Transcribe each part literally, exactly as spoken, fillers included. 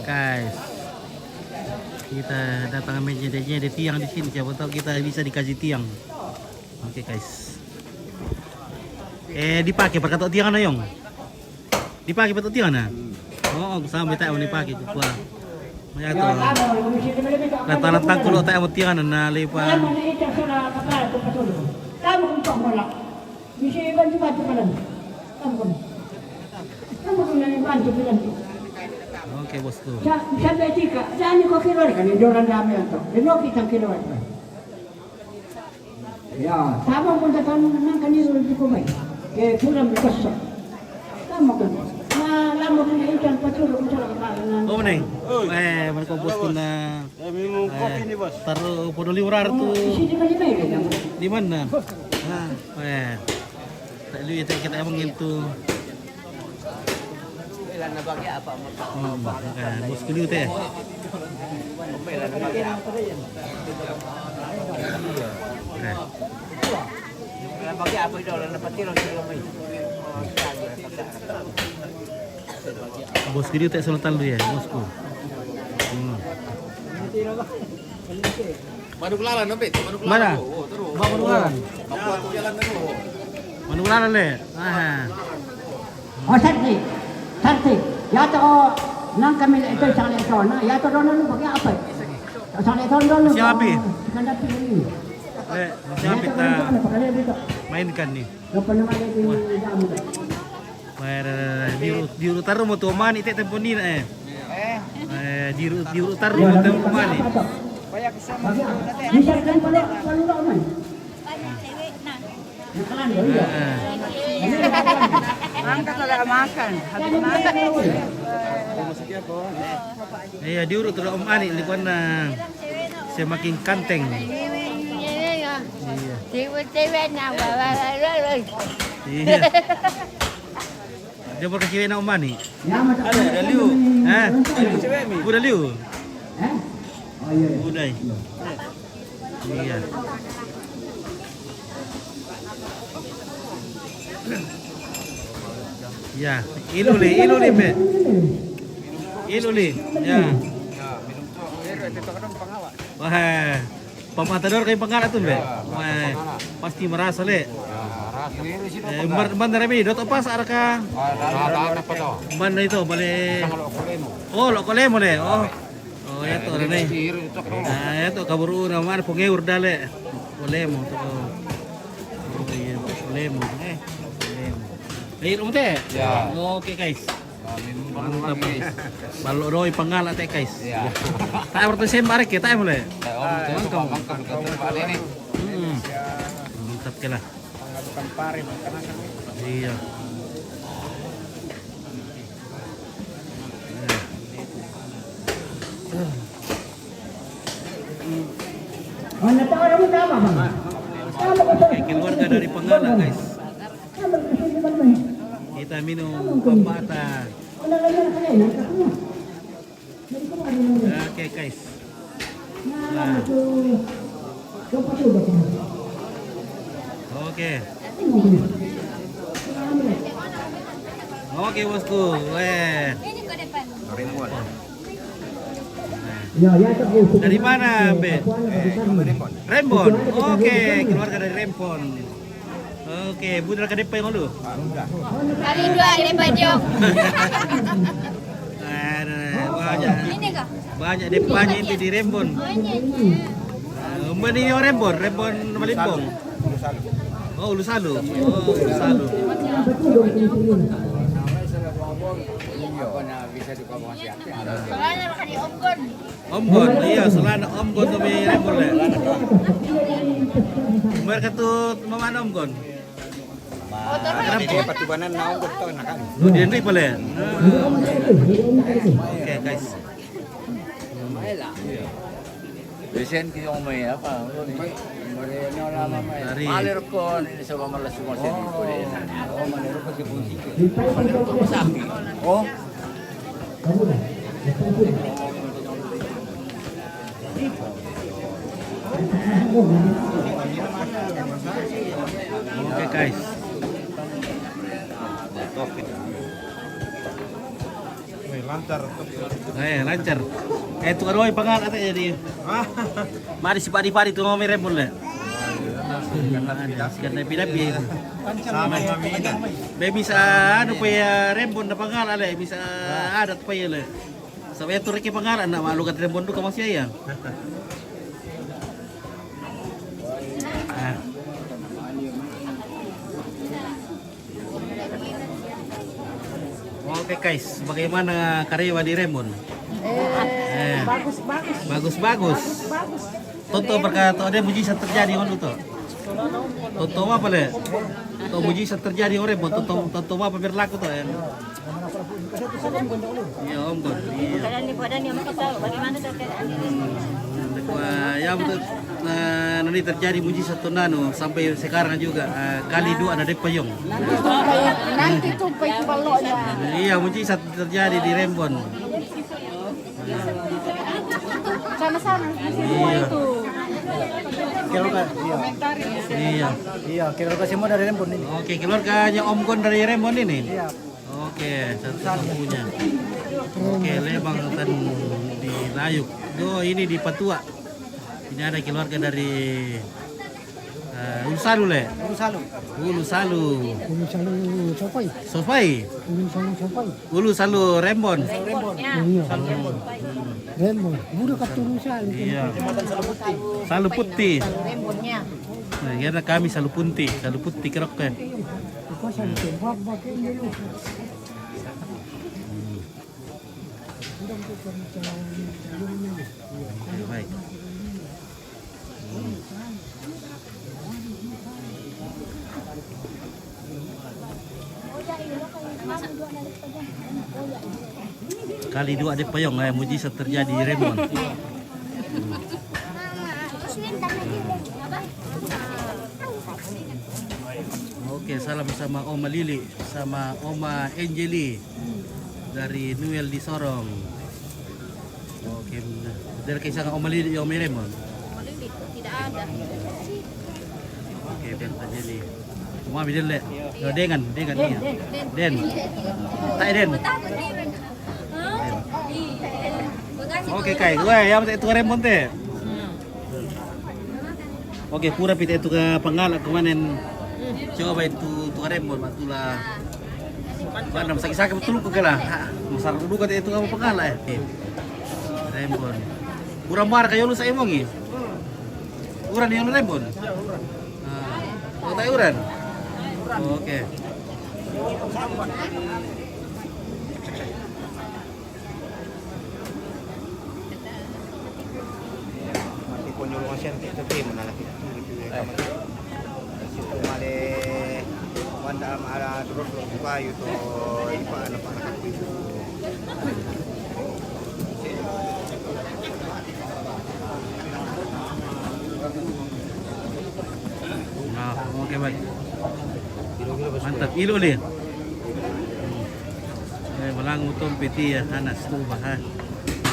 Guys, kita datang menyediakan tiang di sini. Siapa tahu kita bisa dikasih tiang. Oke, guys. Eh, dipakai perkataan tiang na, Yong? Dipakai perkataan tiang na? Oh, aku sampai tak mau dipakai, ku kuah. Ya, tuh. Datang-datang kalau tak mau tiang na, lipat. Kamu untuk mana? Bisa bantu-bantu malam. Kamu kan. Kamu kan yang bantu bilang. Oke, bosku. Sa-, sampai tika, jangan kau kira kan, dia orang damai atau. Dia mau kita kira kan. Ya, sama pun datang nang kan itu cukup baik. Ke pulang besok. Sama kan. Nah, lama punya ikan pacul, pacul, pacul. Oh, Neng. Eh, mereka bosku na. Eh, minum kopi nih, Bos. Taruh podo liu rara tu. Di mana? Eh, tak liu itu kita emang itu. Hmm, eh, bosku liu teh. Eh. Bosku liu teh solotan liu ya, bosku. Hmm. Manuk lalan, Nopit. Manuk lalan. Mana? Oh, oh, terus. Ba manuk lalan. Aku, aku jalan dulu. Manuk lalan, le. Ah. Oh, sakti. Sakti. Ya to, oh, nang kami le itu, sang le itu. Nah, ya to, dono lu pakai apa? Sang le itu, dono. Siapa? Ikan dapi ini. Eh, siapa kita mainkan nih? Apa namanya itu? Wah, diuru, diuru taru mo tu mani te tempo ni na, eh. Eh, diuru, diuru taru mo tempo mani. Bisa kan kalau, kalau nggak main? Angkat, tidak makan. Habis makan. Iya, diuru taru om ani, likuan na semakin kanteng. Iya. Iya. Dia berkecewek nak umani. Ada, ada liu. Hah? Ada liu cewek mi. Udah liu. Udah. Iya. Ya, ilu li, ilu li, be. Ilu li. Ya. Wah. Pamatador kay pangala tu, be. Ya, wah, pangala. Pasti marasa, le. Ya, marasa. Eh, umbar, umbar na rami, dot apa sa araka? Ah, ada, ada, ada apa tu? Umbar na itu, balik. Sama lo kolemo. Oh, lo kolemo, le. Oh. Oh, ya tu, ada ni. Ah, ya tu, kaburu na mar pungeur dale. Kolemo tu. Oh, iya, kolemo. Eh, kolemo. Air umte? Ya. Oke, guys. Mantap. Balo doy pangala te, guys. Iya. Tak berarti sembare kita, mulai. Mantap. Mantap kela. Iya. Eh, keluarga dari pangala, guys. Kita minum papata. Oke, guys. Nah. Oke. Oke, bosku. Weh. Dari mana, Be? Rembon. Oke, keluarga dari Rembon. Oke, bundar ka Depay ngolu? Kali dua Depay, Jok. Aduh, banyak. Ini kah? Banyak Depay itu di Rembon. Oh, ini, ini. Eh, umban ini orang Rembon, Rembon Malimpong. Oh, Ulusalu. Oh, Ulusalu. Bisa di Soalnya makan di Omgon. Omgon, iya, selain Omgon tu mi Rembon le. Mereka tu mama Omgon. Kenapa? Patubanan na Omgon tu na kami. Lu di Henry pale. Oke, guys. Besen ki yung may apa, ano ni? Dari Malir ko, ini sa mga malas yung mga sinipo din. Malir ko masabi. Oh? Oke, guys. Eh, lancar. Eh, tu karo pangala' te jadi. Mari si padi-padi tu ngomong Rembon le. Karena pida-pida. Be bisa anu pe ya Rembon na pangala' le, bisa adat pe ya le. Sabab tu reke pangala' na malu ka Rembon duka masih ya. Ah. Oke guys, bagaimana karyawan di Rembon? Eh, bagus, bagus. Bagus, bagus. Bagus. Toto berkata ada mujizat terjadi ngono to. Toto apa le? To mujizat terjadi ore Rembon. Toto toto apa berlaku to ya? Iya, Om Gon. Iya. Keadaan di badan yang kita bagaimana tuh keadaan di Rembon? Wah, ya betul. Nah, nanti terjadi mujizat tu nanu sampai sekarang juga eh, kali dua ada dek payung. Nanti tumpai, nanti tumpai tu baloknya. Iya, mujizat terjadi di Rembon. Sama-sama, semua itu. Kira ka, iya. Iya. Iya, kira ka semua dari Rembon ini. Oke, keluarganya Om Gon dari Rembon ini. Iya. Oke, satu-satunya. Oke, lebang tan di Layuk. Do, ini di Patua. Ini ada keluarga dari eh, Ulu Salu le. Ulu Salu. Ulu Salu. Ulu Salu Sopai. Sopai. Ulu Salu Sopai. Ulu Salu Rembon. Rembon. Iya. Rembon. Rembon. Budak keturusan. Iya. Salu Putih. Rembonnya. Nah, kira kami Salu Putih, Salu Putih kerok kan. Kau Salu Putih, buat buat ini dulu. Baik. Kali dua de payong eh, mujizat terjadi Rembon. Oke, salam sama Oma Lili, sama Oma Angeli dari Nuel di Sorong. Oke, benar. Dari kisah Oma Lili, Oma Rembon. Oma Lili tidak ada. Oke, biar tak jadi. Cuma ambil le. Yo, dengan, dengan iya. Den. Tak Den. Oke, kai. Wah, ya itu Rembon te. Oke, pura pite itu ke pangala' kemanen. Coba itu tu Rembon, matula. Mana masaki-saki betul ku kala. Masar duka itu apa pangala' eh. Rembon. Kurang bar kayo lu sa emongi. Uran yang Rembon. Ah, kota uran. Oke. Mati konyol masian kita tu mana lagi tu gitu ya. Situ male wanda mara terus lo buka yuto ipa na pa. Nah, oke baik. Mantap, ilo le. Eh, malangu tom piti ya, hanas tu bah.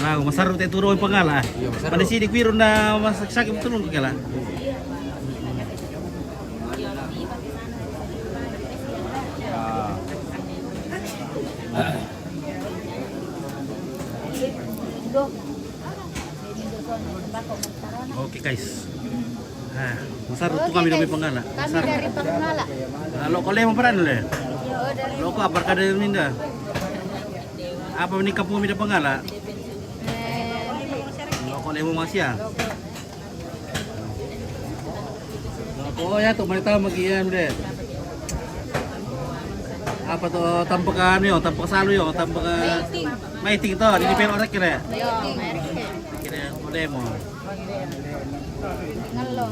Malangu masaru te turo pangala. Pada sidi kuiru na masaki-saki betul kala. Oke guys. Nah, masaru tu kami dari pangala. Kami dari pangala. Lo kole mo paran le. Lo ko apa kada minda? Apa ni kampung minda pangala? Lo kole mo masya. Ko ya tu mereka magian de. Apa tu tampakan yo, tampakan salu yo, tampakan maiting to, ini pelok rek kira. Kira kole mo. Ngelo.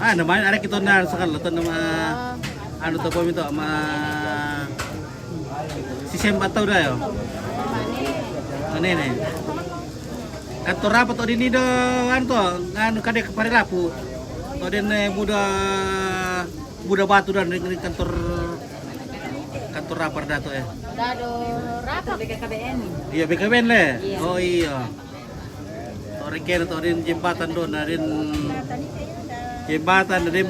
Ah, namain ada kita na sakal to nama anu to kami to ma si semba tau da yo. Ane ne. Kantor apa to dini do anu to anu kade kepare lapu. To den eh, buda buda batu dan kantor kantor apa da to eh. Dado rapa B K K B N. Iya B K B N le. Oh iya. Tori kena tori jembatan do na rin jembatan rin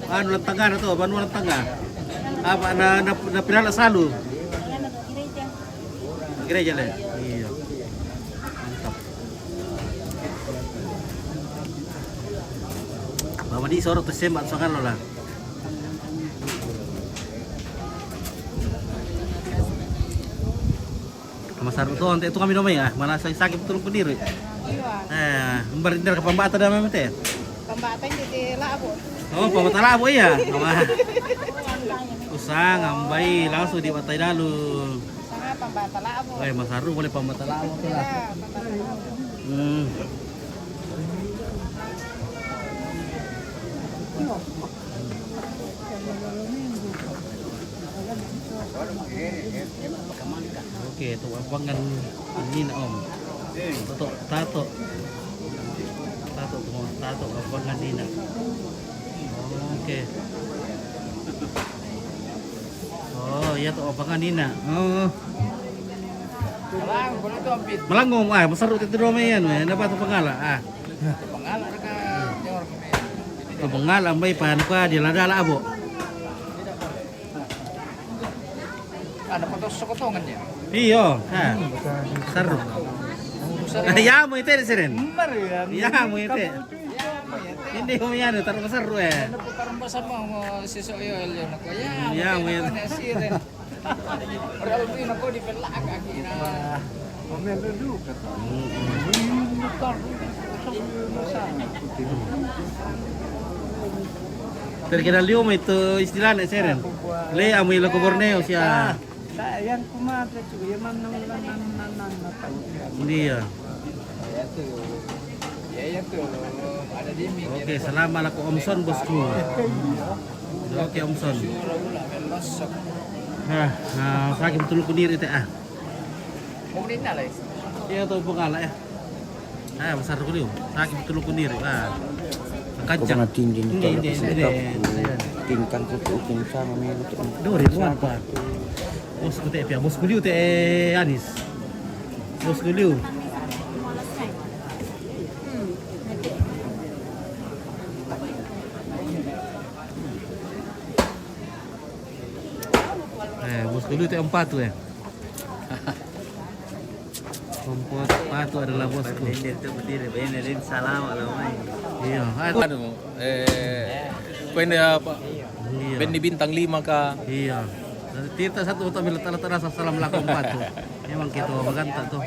anu lantanga na to banu lantanga. Apa na na na pirala salu. Gereja le. Iya. Mantap. Bawa di soro tu semba tu sangalo lah. Masaru tu, ante tu kami domai ah, mana sakit betul pendiri. Iya. Eh, berindar ke pambata dah memang teh. Pambata di Labu. Oh, pambata Labu iya. Wah. Usang ambai langsung di batai dalu. Sama pambata Labu. Eh, masaru boleh pambata Labu tu lah. Iya, pambata Labu. Hmm. Oke, tu abangan ni nak om. Tato, tato. Tato tu, tato abangan ni nak. Oke. Oh, iya tu abangan ni nak. Oh. Melangong, ah, masaru tu dua mayan, eh, dapat tu pangala, ah. Pangala ka, tu pangala, mai pan ka dia lada lah, Abo. Ada foto sekotongan dia. Iyo, ha. Seru. Ya, mau itu sirin. Ya, mau itu. Ini kau ya, taruh seru eh. Ada tukar sama sama si Soyo Elio nak ya. Ya, mau itu. Sirin. Padahal tu nak kau di belakang kaki nah. Terkenal dia itu istilahnya sirin. Le amu ilo ke Borneo sia. Yang kumadre juga ya manang nan nan nan nan. Iya. Oke, selamat laku Om Son, bosku. Oke, Om Son. Nah, nah, sakit betul ku diri teh ah. Iya tuh pengala ya. Ah, besar ku liu. Sakit betul ku diri. Ah. Kencang. Tinggi, tinggi, tinggi. Tingkang kuku, tingkang sama. Dua ribu apa? Bosku teh pia, bosku liu teh Anis. Bosku liu. Eh, bosku liu teh empat tu eh. Empat, empat tu adalah bosku. Ini tu berdiri, ini salam alamat. Iya. Anu, eh, pende apa? Iya. Band di bintang lima kah? Iya. Kita satu tak bila tak rasa salam laku empat tu. Memang kita baganta tu.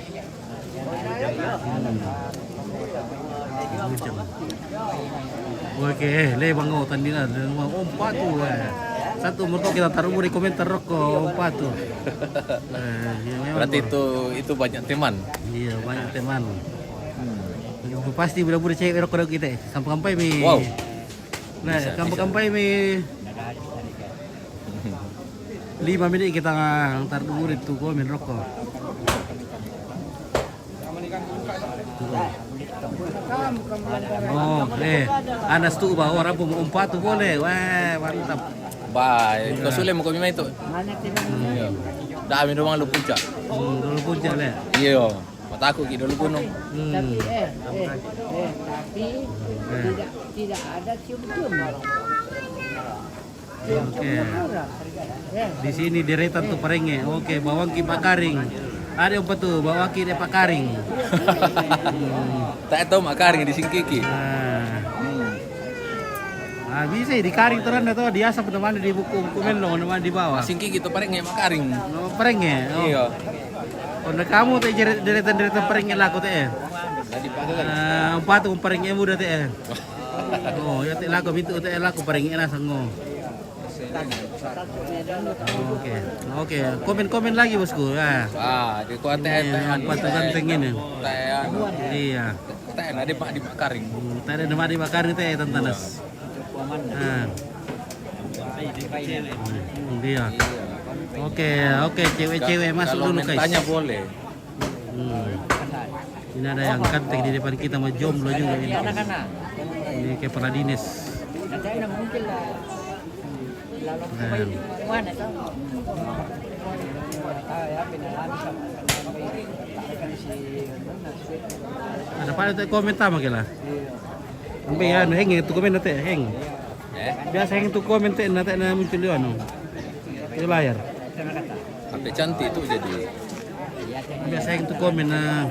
Oke, eh, le bango tandina, le bango, oh, empat tu eh. Satu mertua kita taruh di komentar rokok empat tu. Eh, ya, memang. Berarti itu, itu banyak teman. Iya, banyak teman. Pasti bila boleh cewek rokok kita eh. Sampai-sampai mi. Wow. Nah, sampai-sampai mi. Lima menit kita ngantar dulu itu komen rokok. Oh, eh, anas tu bawa orang pun empat tu boleh. Wah, mantap. Baik, kau sulit mau kau itu. Iya. Dah minum malu puncak. Hmm, dulu puncak le. Iya. Mataku ki dulu gunung. Hmm. Tapi eh, eh, eh, tapi tidak, tidak ada cium-cium. Oke. Di sini deretan tu parenge. Oke, bawang ki pakaring. Ada apa tu? Bawang ki de pakaring. Hmm. Tak tahu makaring di singkiki. Nah. Hmm. Ah, bisa di karing terang tu, di asap namanya di buku, buku melo namanya di bawah. Singkiki tu parenge makaring. No, parenge. Oh. Iya. Oh, na kamu teh deretan-deretan parenge laku teh. Tadi pagi kan. Ah, empat tu parenge muda teh. Oh, ya teh laku, itu teh laku parenge na sango. Oke. Oke, komen-komen lagi, bosku. Ah. Ah, di kuat teh, teh, anu, empat tu ganteng ini. Teh, anu. Iya. Teh, ada Pak di Makaring. Hmm, teh, ada Pak di Makaring teh, tantanas. Ah. Hmm, iya. Oke, oke, cewek-cewek masuk dulu, guys. Kalau mintanya boleh. Hmm. Ini ada yang ganteng di depan kita, mau jomblo juga ini. Ini kepala dinas. Nah. Ada pada tak komen sama kira. Ambil ya, heng itu komen nanti, heng. Eh? Biasa heng itu komen teh, nanti na muncul di anu. Di layar. Sampai cantik tu jadi. Iya, Biasa yang tu komen, ah.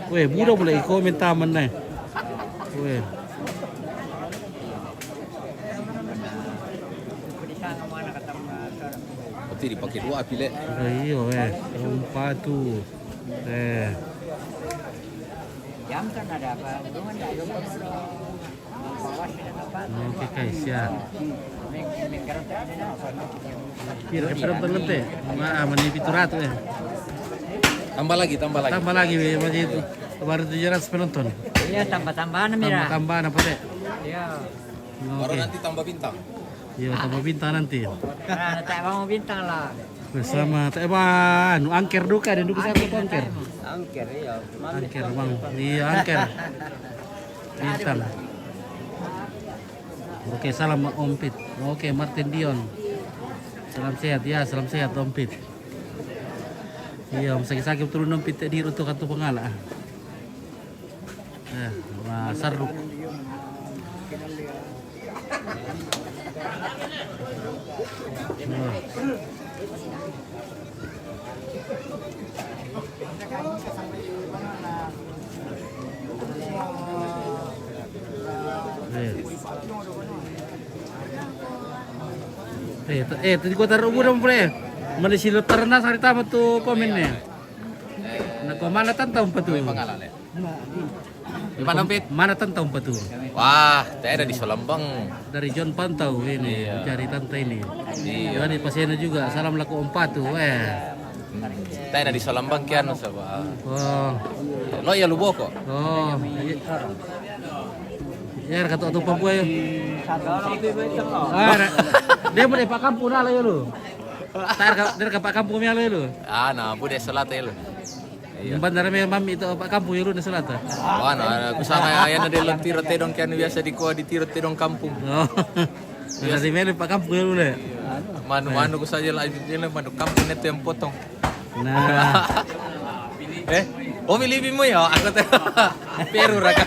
Weh, budak boleh komen taman, eh. Weh. Berarti dipakai dua api, Le. Iyo, eh. Empat tu. Eh. Oke, guys, ya. Kira kita nonton nanti. Ma-, ah, mani pitu ratu, eh. Tambah lagi, tambah lagi. Tambah lagi, weh, masih itu. Baru tujuh ratus penonton. Iya, tambah-tambahan, Mira. Tambah-tambahan apa, Dek? Iya. Baru nanti tambah bintang. Iya, tambah bintang nanti. Nah, tak mau bintang lah. Bersama, tak, eh, Bang, anu, angker duka, dan duka satu angker. Angker, iya. Angker, Bang. Iya, angker. Bintang. Oke, salam Om Pit. Oke, Martin Dion. Salam sehat, ya, salam sehat, Om Pit. Iya, Om, sakit-sakit turun, Om Pit, di rutu katu pengala. Eh, wah, seru. Wah. Eh. Eh, t-, eh, tadi kota rubu dong, pre. Mana si lo ternas hari tamat tu komen nih. Na ko mana tantau pa tu? Mana tantau pa tu? Wah, tae dari Solambang. Dari John Pantau ini, iya, mencari tante ini. Iya. Dari Pasena juga, salam laku Om Patu, eh. Tae dari Solambang kian, saba. Oh. Lo ya lu boko. Oh, iya. Ya, kata tu Papua ya. Ah, dia boleh pak kampung lah ya lu. Tar ka, dia ka pak kampung ya lu. Ah, na, bude salata ya lu. Iya. Bandar me mami itu pak kampung ya lu na salata. Wah, na, ku sama ya, na dia tiro tedong kian biasa di kua di tiro tedong kampung. Oh. Biasa. Dari mele pak kampung ya lu le. Manu, manu ku saja lah, dia manu kampung itu yang potong. Nah. Eh, oh, lebih mu ya, aku tuh. Peru raka.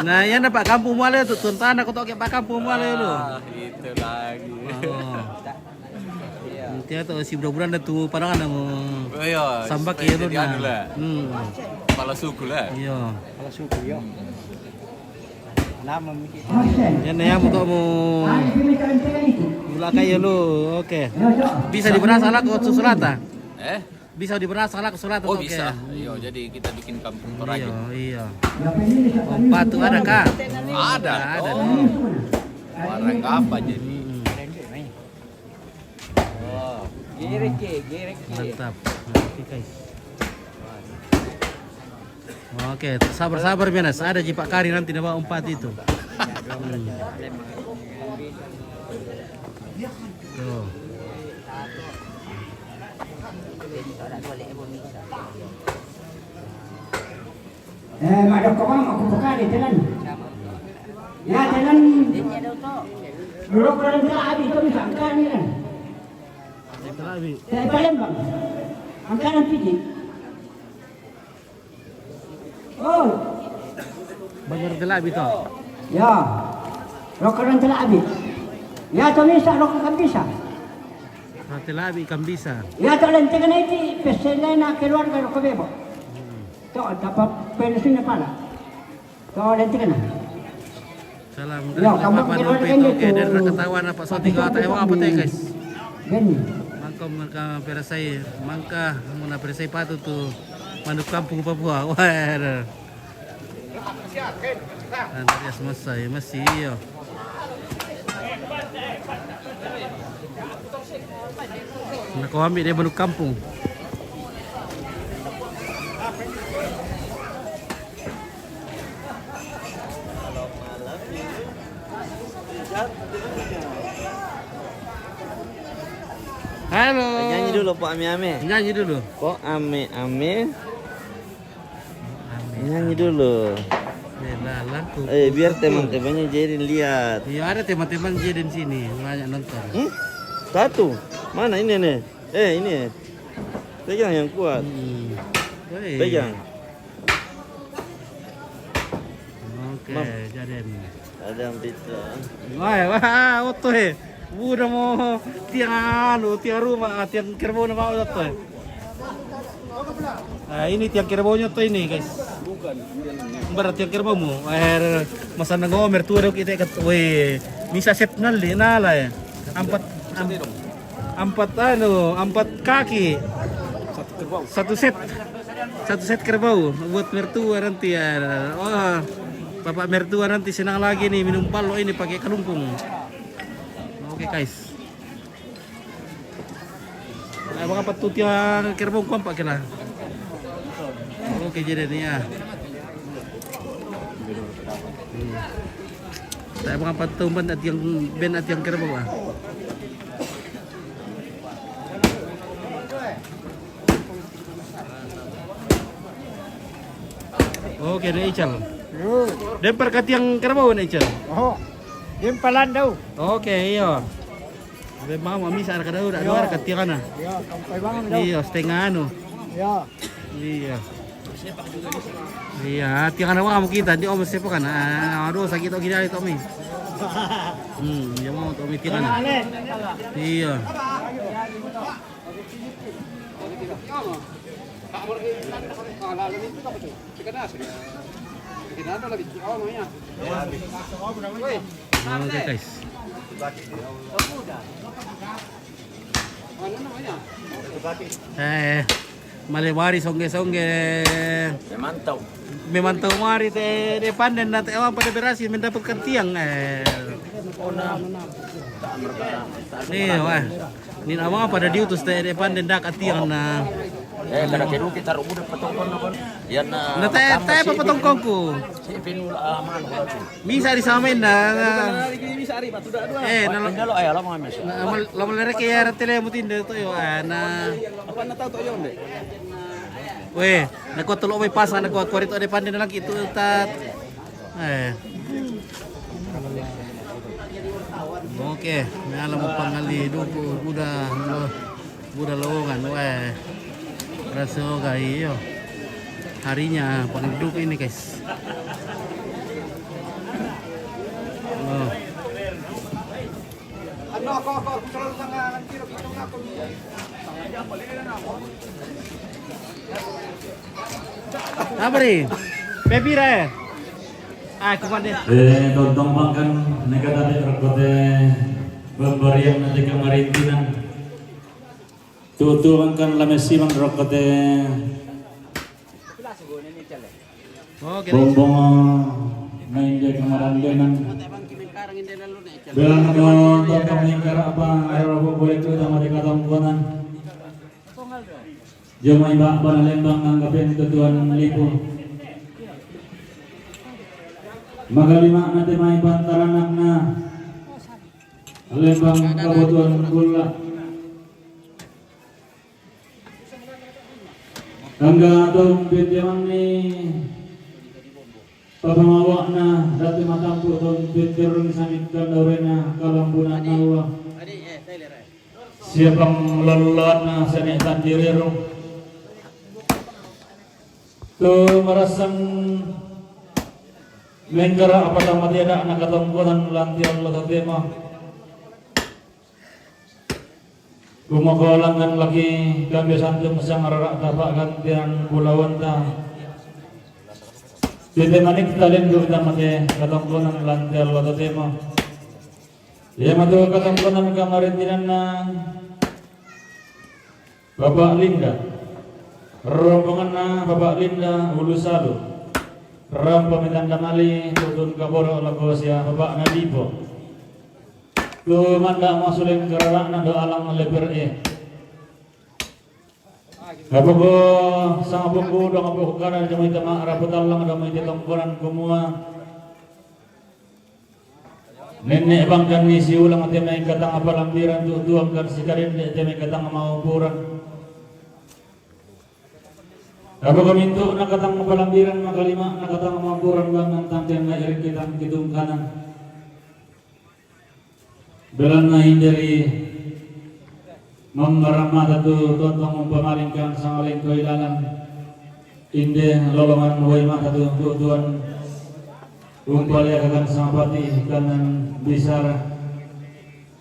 Nah, ya na pak kampung male tu, tuan tanah kau tau ke pak kampung male lu. Ah, itu lagi. Oh. Nanti atau si budak-budak dah tu pandangan dah mau. Oh, iya, sambak ya lu jadi anu lah. Hmm. Kepala suku lah. Iya. Kepala suku, iya. Nama mungkin. Ya, na ya, mau kau mau. Mula kaya lu, oke. Bisa diberasa lah kau susulata. Eh? Bisa diberasa lah susulata. Oh, oke. Bisa. Iya, jadi kita bikin kampung Toraja. Iya, iya. Om Patu ada kah? Ada. Ada. Oh. Barang apa jadi? Hmm. Gerek ke, gerek ke. Mantap. Oke, guys. Oke, sabar-sabar, Menas. Ada jipak kari nanti dapat empat itu. Hmm. Tuh. Eh, madok ko bang, aku pekade tenan. Ya, tenan. Dulu kurang tak habis, itu bisa angkat ni kan. Telabi. Saya Palembang. Angkaran piti. Oh. Banjar Telabi to. Ya. Rokoran Telabi. Ya, to bisa, rokoran bisa. Ah, Telabi kan bisa. Ya, to lentekan iti, peselena keluarga rokobebo. Hmm. To, dapat pensiunnya pala. To lentekan. Salam dari Bapak Nompito, oke, dari ketawa na Pak Soti kau tak apa teh, guys. Mangka, mangka peresai, mangka muna peresai patu tu manuk kampung Papua. Wah, ada. Andreas masai, masih iyo. Na ko ambil dia manuk kampung. Halo. Nyanyi dulu, Pok Ame Ame. Nyanyi dulu. Pok Ame Ame. Nyanyi dulu. Belalang kupu-kupu. Eh, biar teman-temannya Jedin lihat. Iya, ada teman-teman Jedin sini, banyak nonton. Hmm? Satu. Mana ini nih? Eh, ini. Pegang yang kuat. Hmm. Woi. Pegang. Oke, Jedin. Ada yang pizza. Wah, wah, oto eh. Buda mo tiang anu, tiang rumah, ah, tiang kerbau nama oto eh. Ah, ini tiang kerbaunya tuh ini, guys. Bukan, ini yang ini. Berat tiang kerbau mu. Eh, masa nang omer tuh ada kita kat, weh, misa set nali nala ya. Empat, em-, empat anu, empat kaki. Satu kerbau. Satu set. Satu set kerbau buat mertua nanti ya. Wah, bapak mertua nanti senang lagi nih minum palo ini pakai kelungkung. Oke, guys. Nah, maka patut yang kerbau kompak kira. Oke, jadi nih ya. Hmm. Saya maka patut ban atiang, ban atiang kerbau ah. Oke, ne Ical. Yo. Dempar katiang kerbau ne Ical. Oh. Dempalan dau. Oke, iyo. Be mau mami sar kadau da dua katiang ana. Iya, sampai bangun dau. Iyo, setengah anu. Iya. Iya. Iya, tiang ana wa kita di om sepak kan. Ah, aduh sakit oke dari Tommy. Hmm, dia mau Tommy tiang ana. Iya. Oke, guys. Eh, male mari songge-songge. Memantau. Memantau mari te depan dan nanti awak pada berhasil mendapatkan tiang. Eh. Iya, wah. Nin awang pada diutus te depan den dak atiang na. Eh, kada kedu kita rubu de petongkon kon. Ya na. Na te te apa petongkonku. Si pinul aman. Misa di samain na. Misa ari batu dak dua. Eh, na lo. Pindah lo, ayo lo mau misa. Na mal lo mal rek ya ratele mutin de to yo na. Apa na tau to yo de. Weh, na ko tolo mai pasang na ko kuarit o depan den lagi itu tat. Eh. Oke, nyala mo pangali duku buda lo, buda lowongan weh. Raso ga iyo. Harinya pangali duku ini, guys. Oh. Apa ni? Pepira eh? Ah, kuman deh. Eh, tontong pangkan neka tadi rekote bambarian nanti kemarin tinan. Tutu pangkan lamesi man rekote. Oke. Bombong main dia kemarin tinan. Bilang ko tontong lingkar apa? Ayo robo boleh tu sama di katongkonan. Jomai ba bana lembang nanggapen ketuan lipu. Magalima nanti mai pantaranakna lembang kebutuhan gula. Angga taung pinjaman ni papamawakna dati matampu taung pinjurung samit kandaurena kalambuna nawa. Siapang lolona sene tanjiriru. Tu marasang mengkara apa tamat yada na katongkonan lanti Allah tatema. Kumakolangan lagi kami santum sang rara tapak gantian pulawanta. Tete manik talin gurita mate katongkonan lanti Allah tatema. Iya matu katongkonan kamarin tinanna Bapak Linda. Rombonganna Bapak Linda Ulu Salu. Ram pamitan damali tutun kaboro lako sia Bapak Nadipo. Tu manda masuleng kararakna do alang leper e. Apogo sangapogo dong apogo kana jomai tama raputallang dong mai tongkonan kumua. Nenne bangkan ni siulang te mai katang palambiran tu tuang kan si karende te mai katang maupuran. Apa kamintu na katang palambiran makalima na katang maupuran bangkan tangken na iring kitang kitungkanan. Belanna inderi mammaramata tu tontong umpamalingkan sangalengkoi lalan. Inde lolongan wai mata tu tuan. Umpaliyakakan sangapati kanan bisara.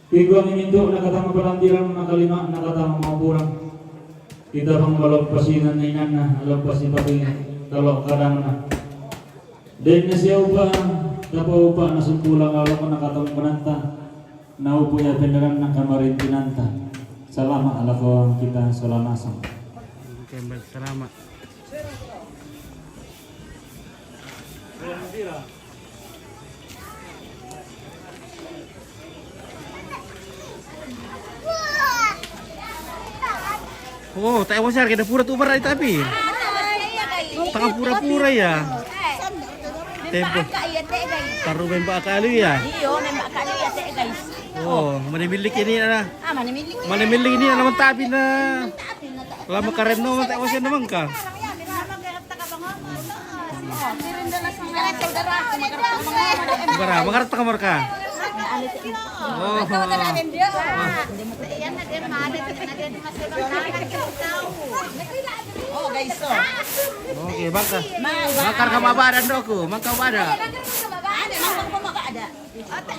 Piguang mintu' nakatama palambiran, nakalima nakatama mapurang. Kitabang maloppasinanna inanna, aloppasi pati talo' kadangna. Denna siaupa, tapaupa nasumpulang alo nakatama mananta. Naupu iya pendaranna kamarintinanta. Salama' lako kita sola nasang. Oke, baik, salama'. Oh, tae' mo siar keda pura tu bara' tapi. Tanga pura-pura ya. Tempo. Taru memba' kalu ya. Iyo, memba' kalu ya te, guys. Oh, manimillik ini na. Ah, manimillik. Manimillik ini na, naman tapi na. Lama karen no, tae' mo siar naman ka. Bara, makarta ka marka. Oh. Oh, guys, so. Oke, bangka. Bakar ka mabada doku, mangka bada. Ada, mangka mabada.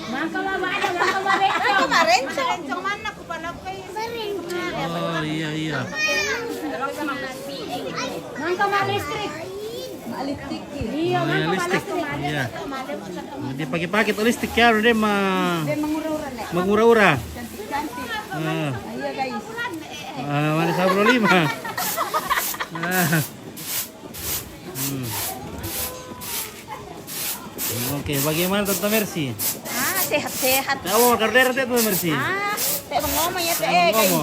Mangka mabada, mangka mabada. Mangka mabada, mangka mabada. Oh, iya, iya. Mangka ma listrik. Iya, mangka ma listrik. Iya. Dipake-pake tu listrik ya, dia ma-, mangura-ura. Ah. Iya, guys. Ah, mana sabro lima. Ah. Hmm. Oke, bagaimana Tante Mercy? Ah, sehat-sehat. Tahu kardera Tante Mercy? Ah, tae' mangoma ya, tae', guys.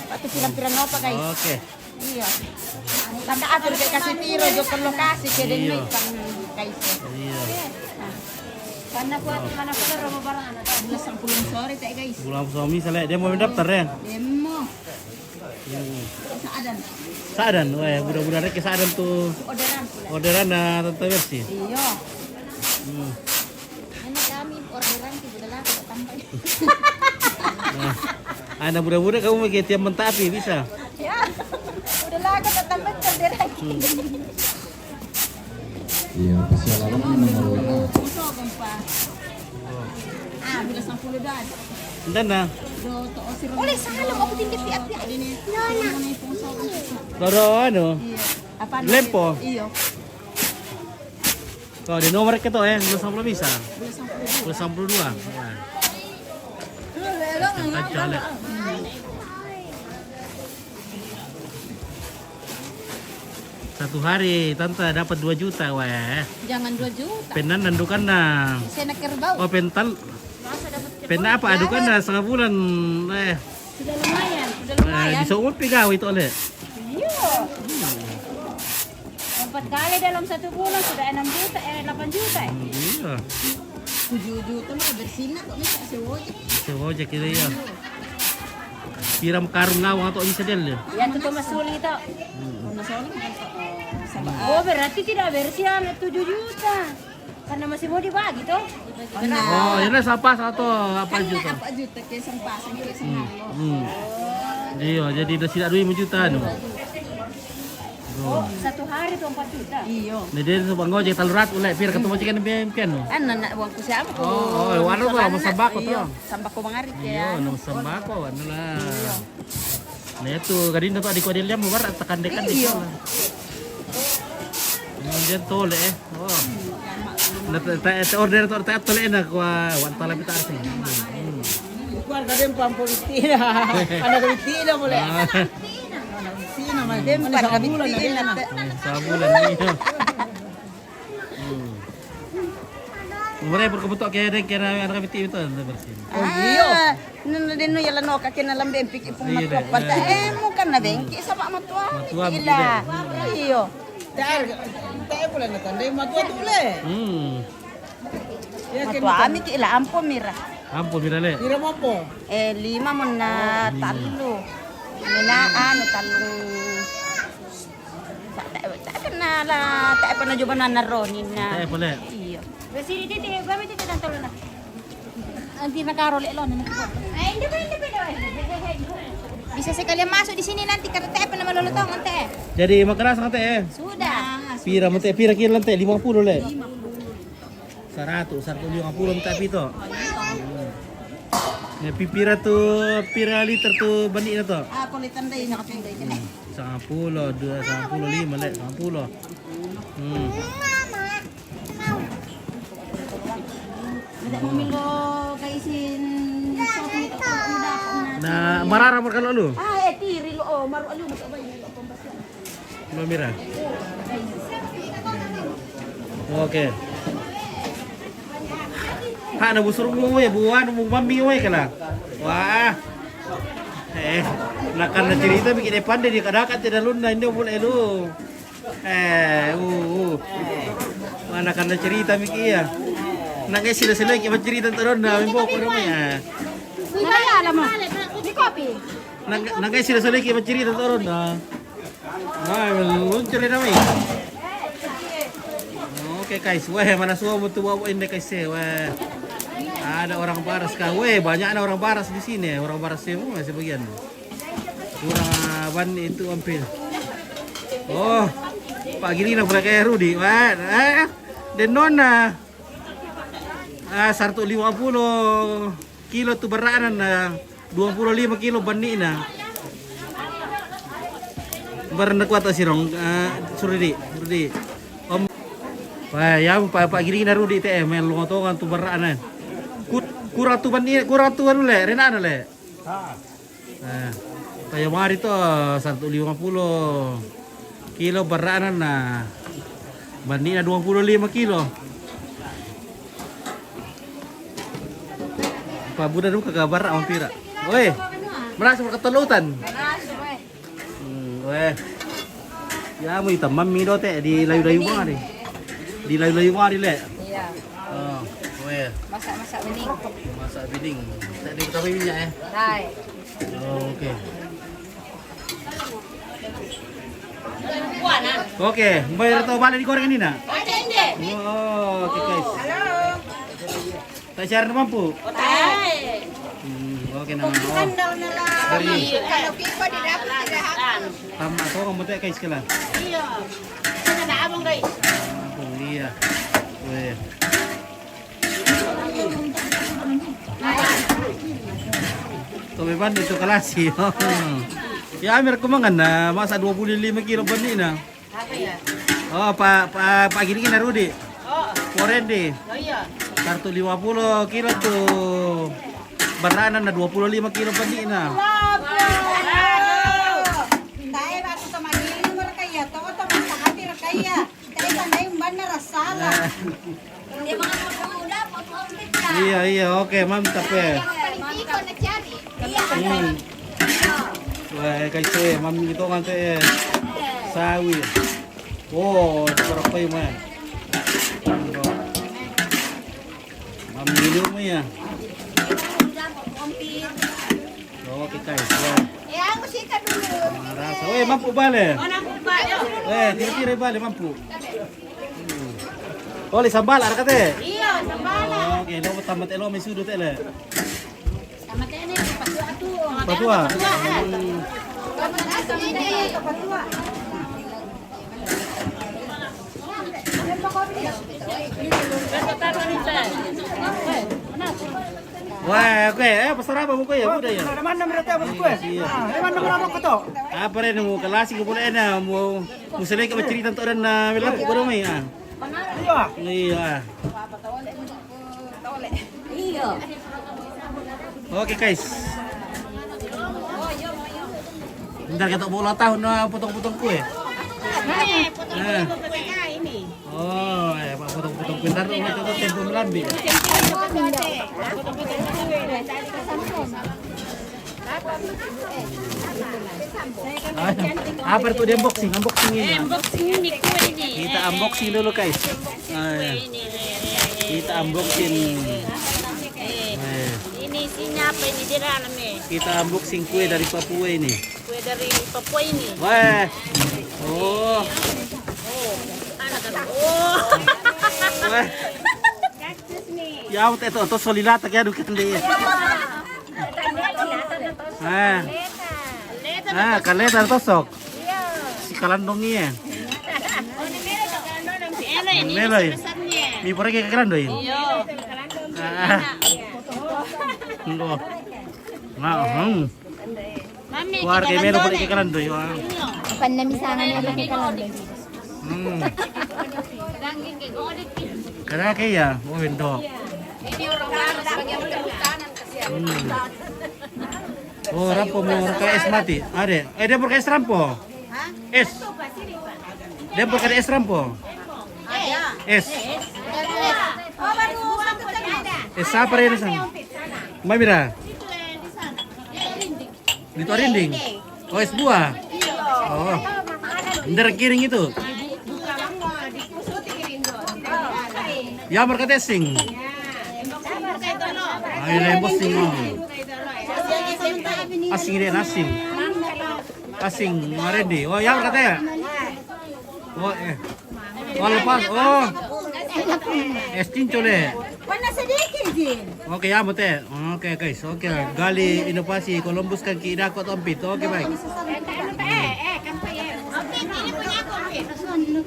Waktu pirang-pirang nopa, guys. Oke. Iya. Tanda atur ke kasi tiro jo perlu kasi ke den. Iya. Guys. Iya. Karena kuat, karena kuat romo barang anak. Bulan sepuluh sore, tae', guys. Bulan suami sale, dia mau daftar ya? Demo. Sa'adan. Sa'adan, weh, buda-buda reke sa'adan tu. Orderan pula. Orderan na Tante Mercy. Iyo. Hmm. Ini kami orderan ti buda lako tambah. Nah, anak buda-buda kamu pakai tiap mentapi bisa. Ya. Buda lako tambah orderan. Hmm. Iya, pesialan ini nomor W A. Ah, bila sepuluh dah. Enten na. Boleh salam aku tinggi piak-piak. Ini. Doro anu. Iya. Apa? Lempo. Iyo. Kalau di nomor kita ya, dua sampulo bisa. Dua sampulo dua. Wah. Satu hari Tante dapat dua juta, weh. Jangan dua juta. Pennan nandukan na. Saya nak kerbau. Oh, pental. Masa dapat kerbau? Penna apa? Adukan na setengah bulan, eh. Sudah lumayan. Sudah lumayan. Eh, bisa umur pigawi itu, Le. Iya. Empat kali dalam satu bulan sudah enam juta, eh, delapan juta, eh. Hmm, iya. Tujuh juta mah bersihnya kok bisa sewa aja. Sewa aja kita, ya. Pira karung lawang atau bisa del ya? Ya, itu cuma sulit, toh. Cuma sulit, kan, toh. Sama. Oh, berarti tidak bersih, anu, tujuh juta. Karena masih mau dibagi, toh? Oh, ini sampah satu apa juta? Apa juta ke sampah, sangke sama. Hmm. Iya, jadi udah tidak duit juta, no. Oh, satu hari tu empat juta. Iyo. Ni dia tu bang Gojek talu ratu le, pira ketemu cikan pian pian no. Kan anak uangku siapa? Oh, oh, waru tu sama sembako tu. Iyo, sembako mangari. Iyo, no sembako anu lah. Iyo. Nah itu kadin tu adik kau dia liam barat tekan dekan di sana. Iyo. Dia tole eh. Oh. Na ta order tu ta tole na kua wan tala pita arti. Keluarga dia pampun tina. Anak tina boleh. Sina mah. Dia mana sabulan dia. Sabulan ni. Hmm. Umure berkebutok ke dek kena anak biti itu bersih. Oh, iyo. Nunu denu yala no kake na lambe piki pung matua pata. Eh, mukan na bengki sama matua. Matua ila. Iyo. Tar, tae pula na tandai matua tu le. Hmm. Matua ami ki ila ampo mira. Ampo mira le. Mira ampo. Eh, lima mun na tallu. Mina anu tallu. Tae, tae pernah lah, tae pernah coba nana Roni na. Tae pole. Iyo. Sini titi, gua titi tantolo na. Anti na karo le lo na. Bisa sekalian masuk di sini nanti karena tae pernah malolo tong ante. Jadi makeras ante eh. Sudah. Pira mate pira kira ante lima puluh le. Ratu, saratu lima puluh minta pito. Hmm. Ya, pi-, pira tu, pira liter tu banni na to? Ah, kulit tanda ini, kasi tanda ini. Hmm. Sangapulo, dua, sangapulo lima, le, sangapulo. Hmm. Ada mau milo kaisin sop ni to, udah, Na, marara mo kalo lu? Ah, eh, tiri lo, oh, maru alu, mo to ba ini, lo, pembasian. Mamira. Oke. Ha, na busur mo, eh, buwan mo, mami, eh, kala. Wah. Eh, nakan na cerita bikin depan deh, dia kadakat tidak lunda, ini boleh lu. Eh, uh, uh. Mana kan na cerita miki ya. Nang sila-sila ki cerita terus na, mimbo ko naman ya. Wala, alam mo. Di kopi. Nang, nang sila-sila ki cerita terus na. Wah, luncur na mi. Oke, guys, weh, mana semua butuh bawa ini, guys, eh, weh. Ada orang Baras kah? Weh, banyak ada orang Baras di sini, orang Baras semua sebagian. Kurang, ah, ban itu hampir. Oh, pagi ni nak berapa Rudi? Wah, eh, denona. Ah, saratu lima pulo kilo tu baranan na, dua pulo lima kilo banni na. Barang na kuat sirong, ah, Surudi, Rudi. Om. Wah, ya, pa, pa giring na Rudi te, eh, main longotongan tu baranan. Kur-, kurang tu banni, kurang tu anu le, rena le. Ah. Eh, kaya mari to, saratu lima pulo kilo baranan na. Banni na dua pulo lima kilo. Pa buda duka ka bara mampira. Oi, merasa berketolutan. Hmm, weh. Ya, mu itam mami do te, di layu-layu mari. Di layu-layu mari le. Iya. Oh, weh. Masak-masak bening. Masak bening. Tak ada tambah minyak, eh? Hai. Oh, oke. Oke, bayar atau balik digoreng ini, nak? Oh, oke, guys. Halo. Tak share mampu? Otai. Hmm, oke, nah. Oh. Dari kalau kita di dapur tidak habis. Tama ko, kamu teh, guys, kala. Iya. Kita ada abang, guys. Abang, iya. Weh. Tobe banni tu kalasi. Ya, amir ko mangan na, masa dua pulo lima kilo banni na. Apa ya? Oh, pa, pa, pa gini na Rudi. Oh. Forendi. Oh, iya. Saratu lima pulo kilo tu. Baranan na dua pulo lima kilo banni na. Wow. Tae ba tu sama dili mo kaya to, to masakati kaya. Tae ba na yung ban na rasala. Eh. Iya, iya, oke, mantap ya. Hmm. Wah, guys, eh, mami itu kan teh, eh, sawi. Oh, berapa ya, man? Mami ini ya. Oke, guys, ya. Marasa. Weh, mampu bale. Oh, mampu bale. Weh, tira-tira bale, mampu. Hmm. Oh, le sambal, ada kate? Iya, sambal. Oh, oke, lo tambah teh, lo mi sudu teh le. Tambah teh ni, patua tu. Patua. Patua. Hmm. Patua. Wah, oke, eh, pasar apa buku ya? Udah ya? Ada mana mereka apa buku ya? Iya. Ah, ada mana mereka apa tu? Apa ni, mau kalasi ko boleh na, mau, mau selai ka cerita tu orang na, bilang ko boleh mai, ah. Iya. Iya. Iya. Oke, guys. Bentar kita bola tahun na potong-potong kue. Eh. Oh, eh, potong-potong kue. Ntar lu tempo melambi. Ah, apa tu di unboxing? Unboxing ini. Eh, unboxing ini kue ini. Kita unboxing dulu, guys. Ah, ya. Kita unboxing. Eh, ini isinya apa ini di dalam ni? Kita unboxing kue dari Papua ini. Kue dari Papua ini. Wah. Oh. Oh. Anak, anak. Oh. Wah. Ya, udah itu, itu solilata kayak dukan deh. Ah. Ah, kaleta tosok. Si kalandong iya. Melo, eh. Mi pura ke kalandoi. Iyo. Ah. Ngo. Nah, hmm. Mami, keluarga melo pura ke kalandoi. Panna misangan melo ke kalandoi. Hmm. Kada ke ya, oh, bento. Ini orang harus bagi yang berhutanan, kasihan. Hmm. Oh, rampo mo ka es mati. Ade, eh, dia berka es rampo. Es. Dia berka es rampo. Es. Es apa ini sana? Mamira. Itu rinding. Oh, es buah. Oh. Ndar kiring itu. Ya, berka tesing. Ay, lembos sing. Asing deh, asing. Asing, marendi. Oh, ya, berka teh. Oh, eh. Oh, lepas. Oh. Es cinco le. Warna sedikit, Jin. Oke, ya, mute. Oke, guys. Oke, gali inovasi Columbus kan ki dako tompit. Oke, baik.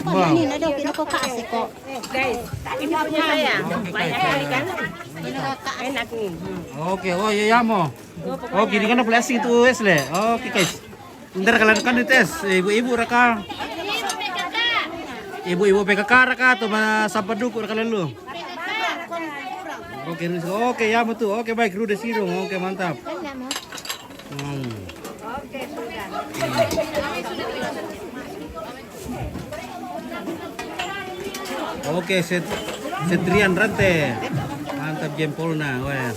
Wow. Ini ada kino kok kasih kok. Guys, ini punya saya. Banyak kali kan? Enak nih. Hmm. Oke, oh iya, ya, mo. Oke, ini kan blessing tuh, es le. Oke, guys. Ntar kalian kan dites, ibu-ibu raka. Ibu-ibu P K K raka atau ma sampai duku raka lalu. Oke, Rudy. Oke, ya, betul. Oke, baik, Rudy Sirung. Oke, mantap. Hmm. Oke, Set-, Setrian Rante. Mantap jempolnya, weh.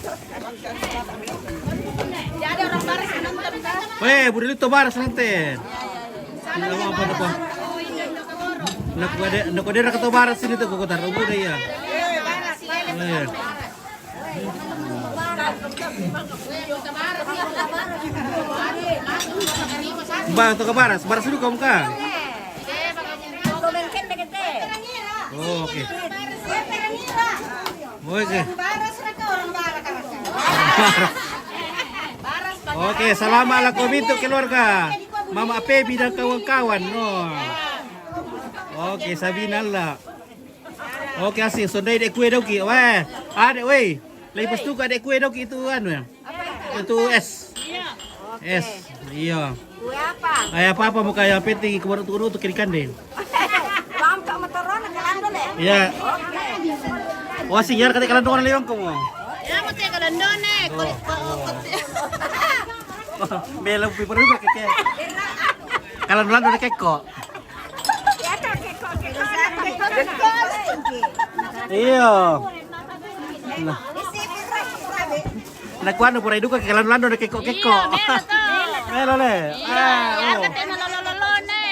Weh, Budi Lito Baras nanti. Ini apa, apa, apa? Nak ada, nak ada raka to Baras sini tuh, kota Rubu deh ya. Weh. Ba, to ka Baras, Baras dulu kamu ka. Oh, oke. Oke. Oke, selamat lah kau itu keluarga. Mama Pebi dan kawan-kawan. No. Oke, Sabina lah. Oke, asing. Sondai dek kue doki. Weh, ada weh. Lepas tu ka dek kue doki itu anu ya. Itu es. Es. Iya. Kue apa? Kayak apa-apa mau kayak penting kemarin tuh tuh kirikan deh. Bang, kau motoron ke Lando le? Iya. Oke. Wah, sinyal kata kalian doang lewang kamu. Ya, mau cek kalian doang nih. Kau, kau, kau. Belum piper juga keke. Kalau Lando keko. Iya. Nah. Nah, kuan pura iduka ke Lando, Lando keko, keko. Iya, melo to. Melo le. Iya, ah, ya, oh. Kata na lolololo ne.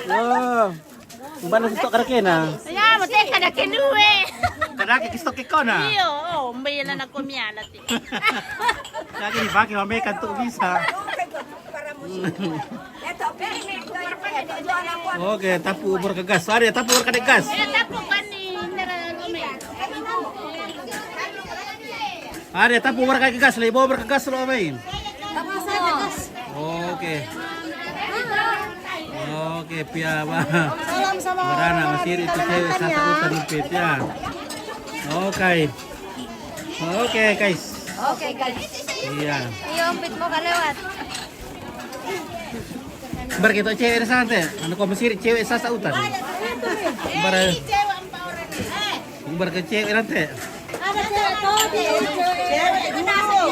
Oh. Mbana stok karakena. Ya, mate kada kenue. Kada ke kistok keko na. Iyo, oh, mbe na na komiana ti. Kaki dipakai mame kan tuh bisa. Oke, tapu berkegas. Ada tapu berkegas. Eh, tapu kan ni, nara rome. Ada tapu berkegas, lebo berkegas lo main. Oke. Oke, pia ba. Salam sama Barana, masih itu cewek satu utan pia. Oke. Oke, guys. Oke, guys. Iya. Iya, ompit mau ka lewat. Bar kita cewek di sana teh. Anu kau masih cewek sasa utan. Bar, bar ke cewek nanti. Ada cewek tuh, cewek dulu.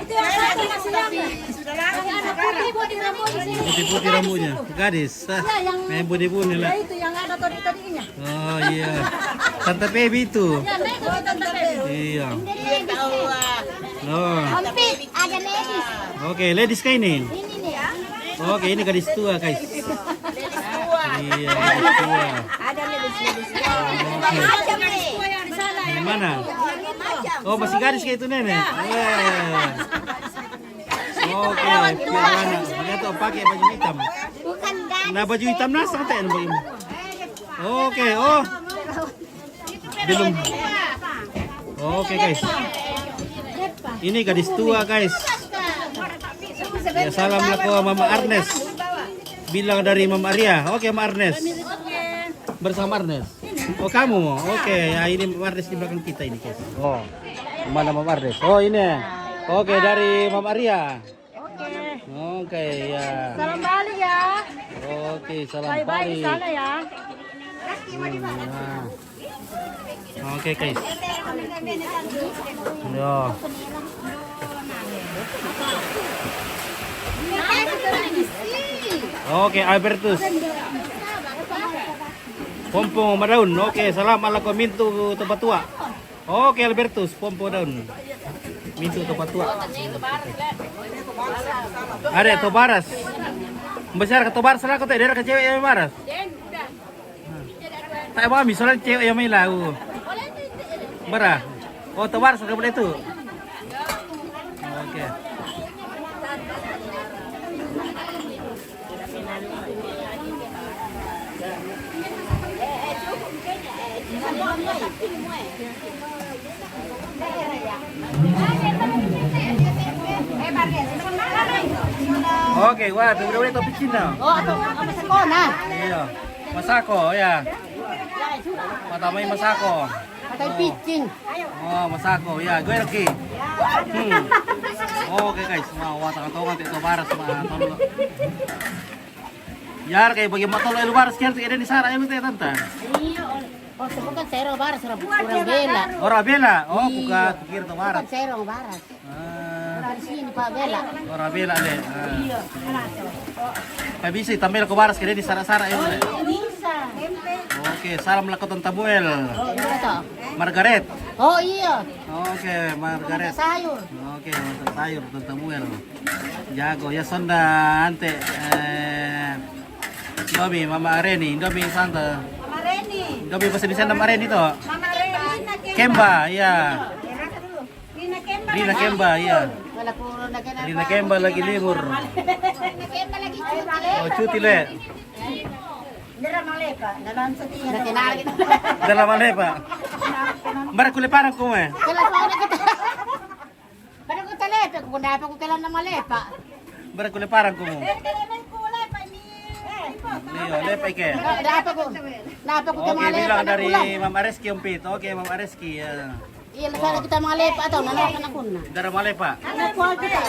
Itu yang satu masih lama. Yang ada putih-putih rambutnya. Putih-putih rambutnya. Gadis. Iya, yang main budi-budi lah. Itu yang ada tadi-tadinya. Oh iya. Tante Pebi itu. Iya. Iya. Loh. Ompit, ada ladies. Oke, ladies kah ini? Ini nih. Oke, ini gadis tua, guys. Iya, gadis tua. Ada ladies, ladies. Oke. Yang mana? Oh, masih gadis kayak itu, Nenek? Iya. Oke, piala anak. Dia tuh pakai baju hitam. Bukan gadis. Nah, baju hitam nasar teh baju. Oke, oh. Belum. Oke, guys. Ini gadis tua, guys. Ya, salam lah ke Mama Arnes. Bilang dari Mama Arya. Oke, Mama Arnes. Bersama Arnes. Oh, kamu. Oke, ya, ini Mama Arnes di belakang kita ini, guys. Oh, mana Mama Arnes? Oh, ini. Oke, dari Mama Arya. Oke. Oke, ya. Salam Bali ya. Oke, salam Bali. Bye-bye di sana ya. Hmm, ya. Oke, guys. Yo. Oke, Albertus. Pompong madaun. Oke, salam ala ko mintu to patua. Oke, Albertus, pompong daun. Mintu to patua. Ada to baras. Besar ke to baras lah ko te, daerah ke cewek yang baras. Tak apa, misalnya cewek yang main lau. Bara. Oh, tawar sudah boleh tu. Oke. Oke, wah, tu boleh topik Cina. Oh, atau apa sekolah? Iya. Masako, ya. Matamai masako. Atau picing. Oh, masako, ya, gue lagi. Hmm. Oke, guys, mau watakan tongan tito baras ma tolo. Ya, kayak bagi matolo elu baras kian tidak di sara elu teh tanta. Iya, oh, oh, bukan saya orang baras, orang, orang bela. Orang bela. Oh, iya. Bukan pikir to baras. Bukan saya orang baras. Ah. Orang sini, Pak Bela. Orang bela le. Ah. Iya, salah. Pak bisa tambah ko baras kira di sara-sara ya. Oh, iya, bisa. Oke, salam lako Tanta Muel. Oh, iya, toh. Margaret. Oh, iya. Oke, Margaret. Masak sayur. Oke, masak sayur Tanta Muel. Jago ya sonda ante eh Indomie Mama Areni, Indomie Santa. Mama Reni. Indomie bahasa Indonesia Mama Areni toh. Mama Reni. Kemba, ya. Rina Kemba. Rina lagi. Kemba, iya. Wala ko na kena Rina pa, Kemba lagi libur. Rina Kemba lagi cuti le. Oh, cuti le. Dara malepa, dalam setia. Dalam malepa. Bara kule parang ko me. Kala ko na kita. Bara ko talepe, ko na pa ko kala na malepa. Bara kule parang ko mo. Eh, kala na ko malepa ni. Iyo, lepa ike. Na, na apa ko? Na apa ko? Oke, malepa bilang na dari kulang. Ma'am Areski, Umpit. Oke, Ma'am Areski, ya. Iya, sana kita malepa atau nana kana kunna. Dara malepa. Anak kuat kita.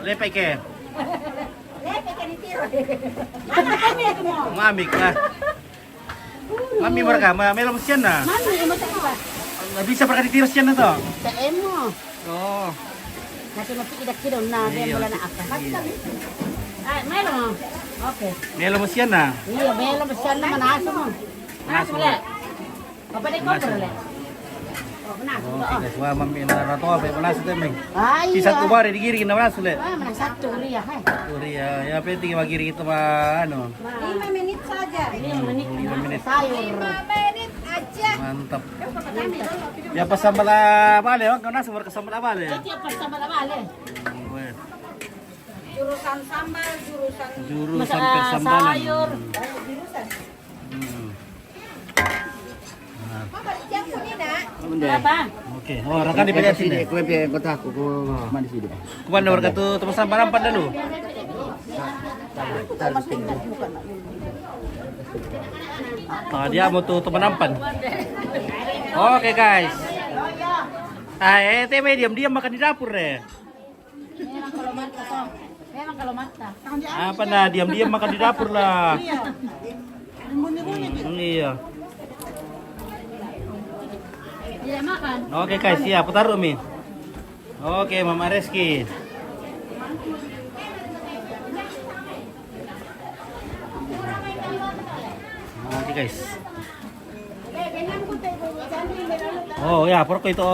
Lepa ike. Lepa ike ni tiro. Mamik lah. Mami mereka, ma melo masian na. Mami, emo tak apa? Bisa mereka di tiro sian na to. Tak emo. Oh. Nanti masih tidak kira na dia. Iya, mula na apa? Iya. Ah, melo. Oke. Melo masian na. Iya, melo masian na mana asam. Mana asam? Apa dia koper le? Oh, mana asam? Oke, guys, wah, mami na rato apa mana asam temeng. Ah, iya. Sisa kubare digiring na mana asam le? Ah, mana satu ria, hai. Satu ria, ya penting magiring itu mah anu. Lima menit saja. Lima menit. Lima menit. Sayur. Lima menit aja. Mantap. Ya pas sambal bale, kan nasi mereka sambal bale. Iya, pas sambal bale. Weh. Jurusan sambal, jurusan jurusan masak, persambalan. Sayur. Hmm. Nah. Apa? Oke, oh, rekan di sini. Kue biar kotaku, ku mana sini? Kuman nomor katu teman sambaran pada lu. Nah, dia mau tuh teman ampan. Oke, guys. Ah, eh, teh diam-diam makan di dapur deh. Memang kalau mata, toh. Memang kalau mata. Apa nah, diam-diam makan di dapur lah. Iya. Bunyi-bunyi. Hmm, iya. Tidak makan. Oke, guys, siap. Taruh mi. Oke, Mama Reski. Oke, guys. Oh ya, porko itu.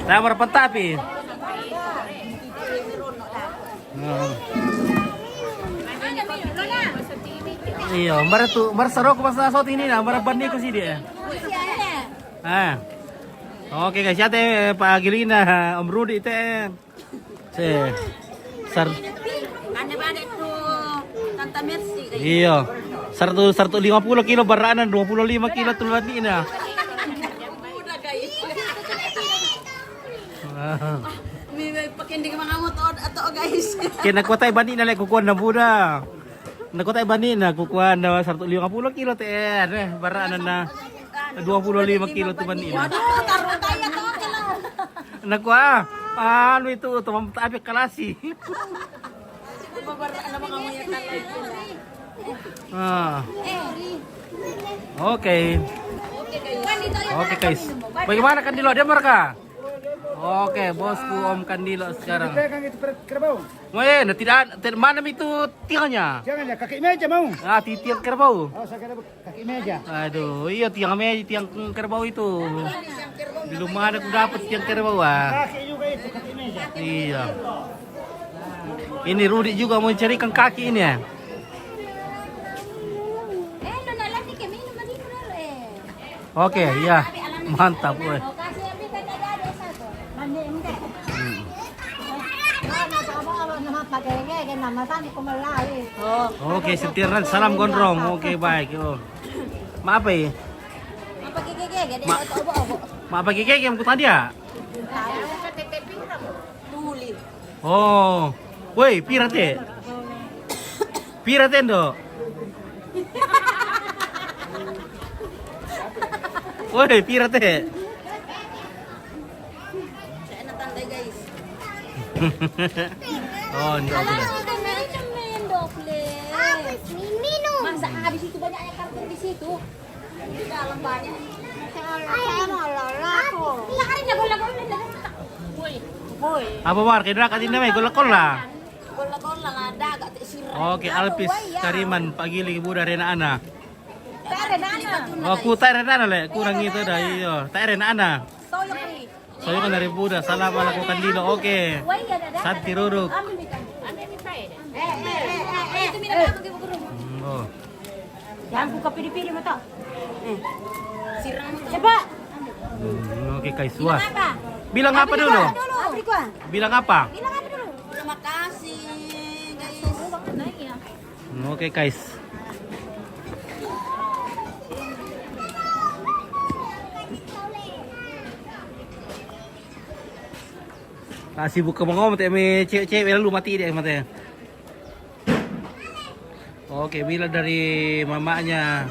Nah, berpentak pi. Nah. Iya, mara tu, mara saroko pas na soti ini, nah, mara bani ko sidi. Ah. Oke, guys, ya teh, Pak Gilina, Om Rudi teh. Se, sar- Ane bade tu Tanta Mercy, guys. Iyo. Seratus, seratus lima puluh kilo baranan, dua puluh lima kilo tulan ini. Udah, guys. Ah. May, may pa-, Hindi ka mangamot o, ato, guys. Kaya nakuha tayo bani na lang kukuha na muna. Nakuha tayo bani na kukuha na seratus lima puluh kilo te, eh, bara na na dua puluh lima kilo tu bani na. Waduh, taruh tayo to, kailangan. Nakuha, ano ito, tumamtabi kalasi. Ano mga nguya talaga? Ah. Okay. Okay, guys. Bagaimana Kandilo? Ada mereka? Okay, bosku Om Kandilo sekarang. Pegang itu per-, kerbau. Weh, nah, tidak, tidak, mana itu tiangnya? Jangan ya, kaki meja mau. Ah, ti-, tiang kerbau. Oh, saya kira kaki meja. Aduh, iya, tiang meja, tiang kerbau itu. Belum ada aku dapat tiang kerbau, ah. Kaki juga itu, kaki meja. Iya. Ini Rudi juga mau carikan kaki ini, ya. Eh, lo nak latih ke minum lagi, Bro, eh. Oke, iya. Mantap, weh. Oke, sentiran, salam gondrong. Oke, baik. Oh. Maaf, ya. Maaf, ya, yang ku tadi, ya? Oh. Woi, pira te? Pira te, Ndo? Woi, pira te? Oh, Ndo, pira? Masa habis itu banyaknya kartu di situ? Di dalam banyak. Saya mau lalaku. Woi. Woi. Apa, Mar? Kira ka din na may gula-gula. Gula-gula, ada agak tak sirah. Oke, Alpis Kariman, pagili buda rena ana. Oh, ku ta rena ana le, kurang itu dah, iyo. Ta rena ana. Soyo kan dari buda, salam ala ko Kandilo. Oke. Santi Ruruk. Hmm, oh. Jangan buka pidi-pidi mata. Cepat. Hmm, oke, guys. Wah. Bilang apa dulu? Bilang apa? Bilang apa dulu? Terima kasih, guys. Hmm, oke, guys. Kasi buka mangom te me cewek-cewek lalu mati deh mate. Oke, bila dari mamanya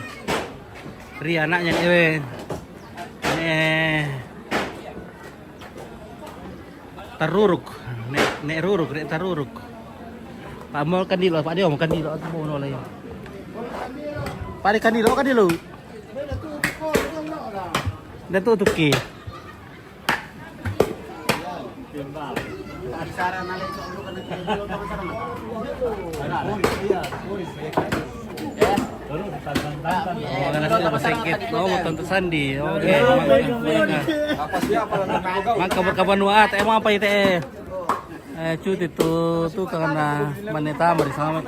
Ria, anaknya Ewe. Eh, Taruruk. Nek, nek Ruruk, nek Taruruk. Pak Mol Kandilo, Pak Dio Kandilo, aku mau nolai. Pak Dio Kandilo, Kandilo. Dan tutup ki. Oh, anak sudah basengket. Oh, Tante Sandi. Oke, mangka, mangka. Mangka berkabar nuat, emang apa itu, eh? Eh, cuti tu, tu karena maneta mari sama.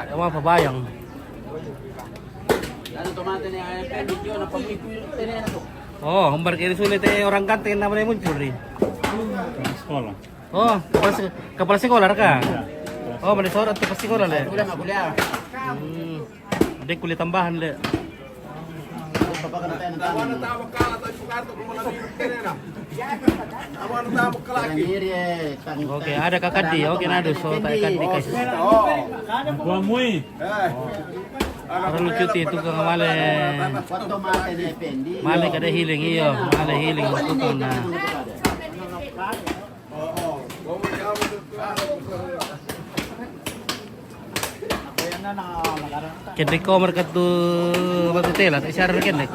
Emang apa bayang? Oh, hombar kiri sulit, eh, orang ganteng namanya muncul nih. Sekolah. Oh, kepala se-, kepala sekolah kah? Iya. Oh, mana seorang tu kepala sekolah le. Kuliah, kuliah. Hmm. Ada kuliah tambahan le. Oke, ada Kakadi. Oke, nadu so ta Kakadi, guys. Gua mui. Perlu cuti tukang male. Male kada healing, iyo, male healing tukang na. Kendek ko mereka tu batu tela, tak siar kendek.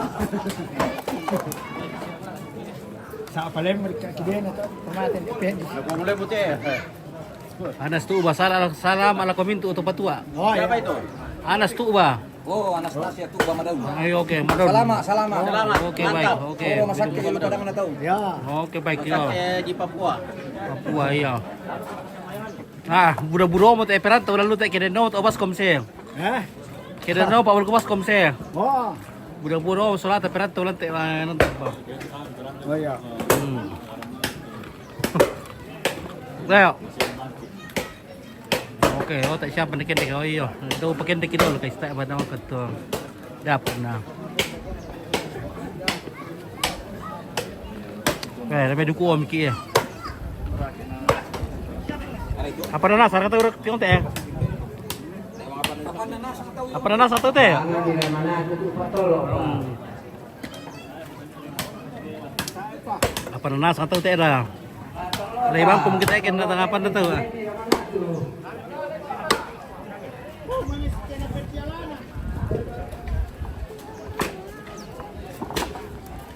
Sa palem mereka kidena tu, pemate depende. Anas tu ba salam, salam ala komintu oto patua. Oh, iya. Siapa itu? Anas tu ba. Oh, Anastasia tu ba Madaun. Ay, oke, Madaun. Salama, salama. Salama. Oke, baik. Oke. Oro masake di Padang na tau. Ya. Oke, baik, yo. Masake di Papua. Papua, iya. Ah, buda-buda mo te peranta ulan lu te kede no to baskom se. Hah? Kede no pa ulan baskom se. Oh. Buda-buda mo sola te peranta ulan te, ah, nonton pa. Oh, iya. Hmm. Ayo. Oke, oh, tak siapa ni kendek, oh iyo. Daw pa kendek dolo, guys, tak ba nama ketua. Dapat na. Eh, lebih duku om ki, eh. Apa na nasa kata urut yung te? Apa na nasa to te? Hmm. Apa na nasa to te da? Lebang kum kita ikin na tangapan na to.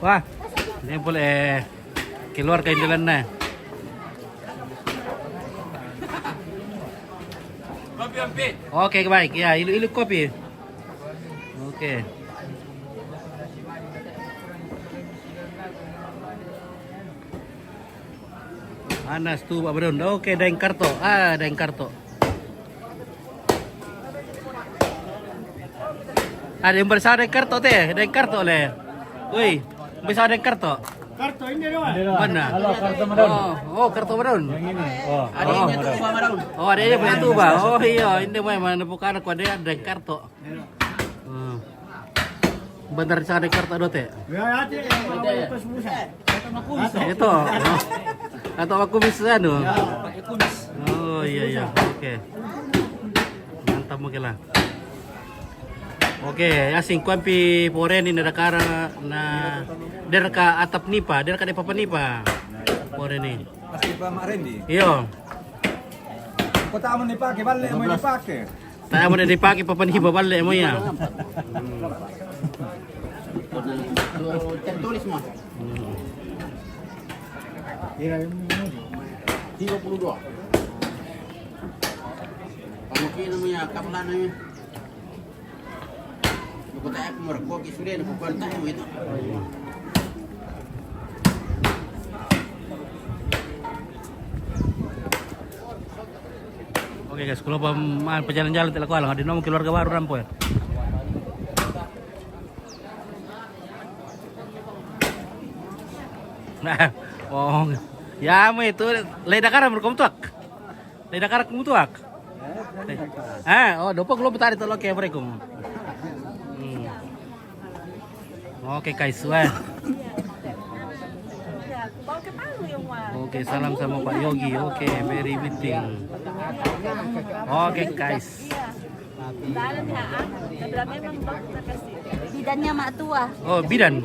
Wah, ini boleh keluar kain jalan na. Oke, baik. Ya, ilu-ilu kopi. Oke. Anas tu, Pak Badun. Oke, Daeng Karto. Ah, Daeng Karto. Ada yang bersama Daeng Karto teh, Daeng Karto le. Woi, bersama Daeng Karto. Karto ini doang. Mana? Halo, Karto Madon. Oh, oh, Karto Madon. Yang ini. Oh, ada ini tuh, Pak Madon. Oh, ada ini punya tuh, Pak. Oh iya, ini mah mana bukan aku ada Daeng Karto. Hmm. Bentar sana Karto dote. Ya, ada yang mau pas busa. Itu. Atau aku bisa anu. Ya, pakai kumis. Oh iya iya. Oke. Mantap mungkin lah. Oke, asing kuampi pore ni na dakara na derka atap nipa, derka de papa nipa. Pore ni. Pasti Pak Mak Rendi. Iyo. Kota mau dipakai, balik mau dipakai. Saya mau dipakai papan hiba balik mau ya. Tulis mah. Tiga puluh dua. Kamu kira namanya kapan namanya? Aku tak aku merekok sudah aku kontak itu. Oke guys, kalau pemain pejalan-jalan tidak kualang, ada nomor keluarga baru rampo ya. Nah, oh, ya mau itu leda karam berkomtuak. Leda karam komtuak. Ah, oh, dopo kalau betari tolong kayak mereka. Hmm. Oke, Kaiswa. Oke, salam sama Pak Yogi. Oke, very meeting. Oke, guys. Bidannya mak tua. Oh, bidan.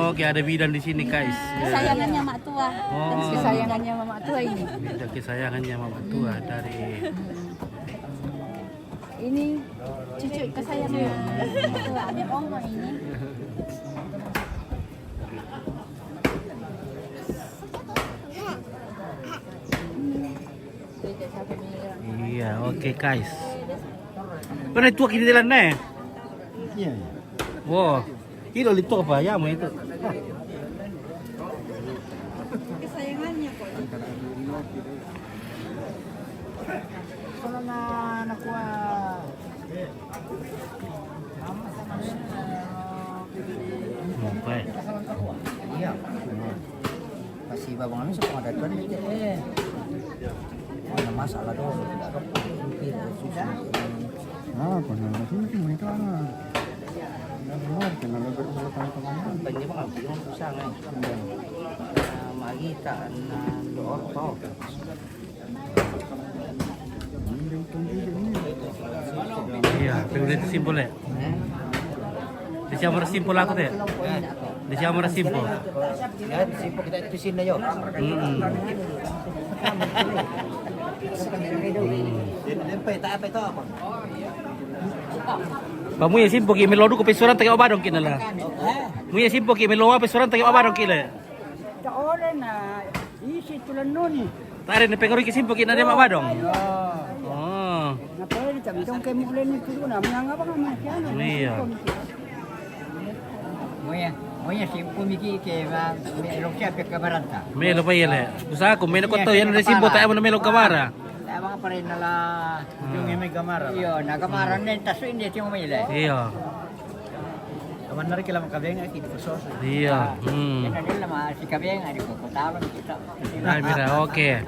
Oke, ada bidan di sini, guys. Kesayangannya mak tua. Oh. Kesayangannya mak tua ini. Bidan kesayangannya mak tua dari ini cucu kesayangan. Tuh, ada oma ini. Iya, oke guys. Mana itu kini jalan nih? Iya. Wow. Kilo lito apa ya mau itu? Kesayangannya kok. Kalau na nakuha. Oke. Iya. Kasi babang kami sa pangadatuan dito eh. Ano masalah doon? Hindi ako po. Hindi ako susunod. Ah, pag nandun mo ito ano. Ano, kailangan ba ito sa pangkaman? Hindi ba nga, yung isa nga. Makita na doon pa. Iya, pero dito simple eh. Di siya mara simple ako te. Di siya mara simple. Yan, simple kita ito sin na yun. Mm. Yan pa, ito, ito, ito ako. Pamuya simple ki melo duko pesuran tayo abadong kinala. Muya simple ki melo pesuran tayo abadong kile. Taore na isi tulan noni. Tare na pengori ki simple ki na dia mabadong. Yo. Oh. Na pwede tam tong kay mukle ni tulo na mga nga ba nga mga Iya. Moya, moya simple miki ke ma me lo siya pe kamaranta. Melo pa yele. Usa ko melo ko to yan na simple tayo mo na melo kamara. Tama pa rin nala yung may kamara. Yo, na kamara nen taso hindi tiyo mo ile. Iya. Aman na rin kila makabeng ay kini ko sos. Iya. Hmm. Yan na nila ma si kabeng ay ko ko talon kita. Ay, mira, okay.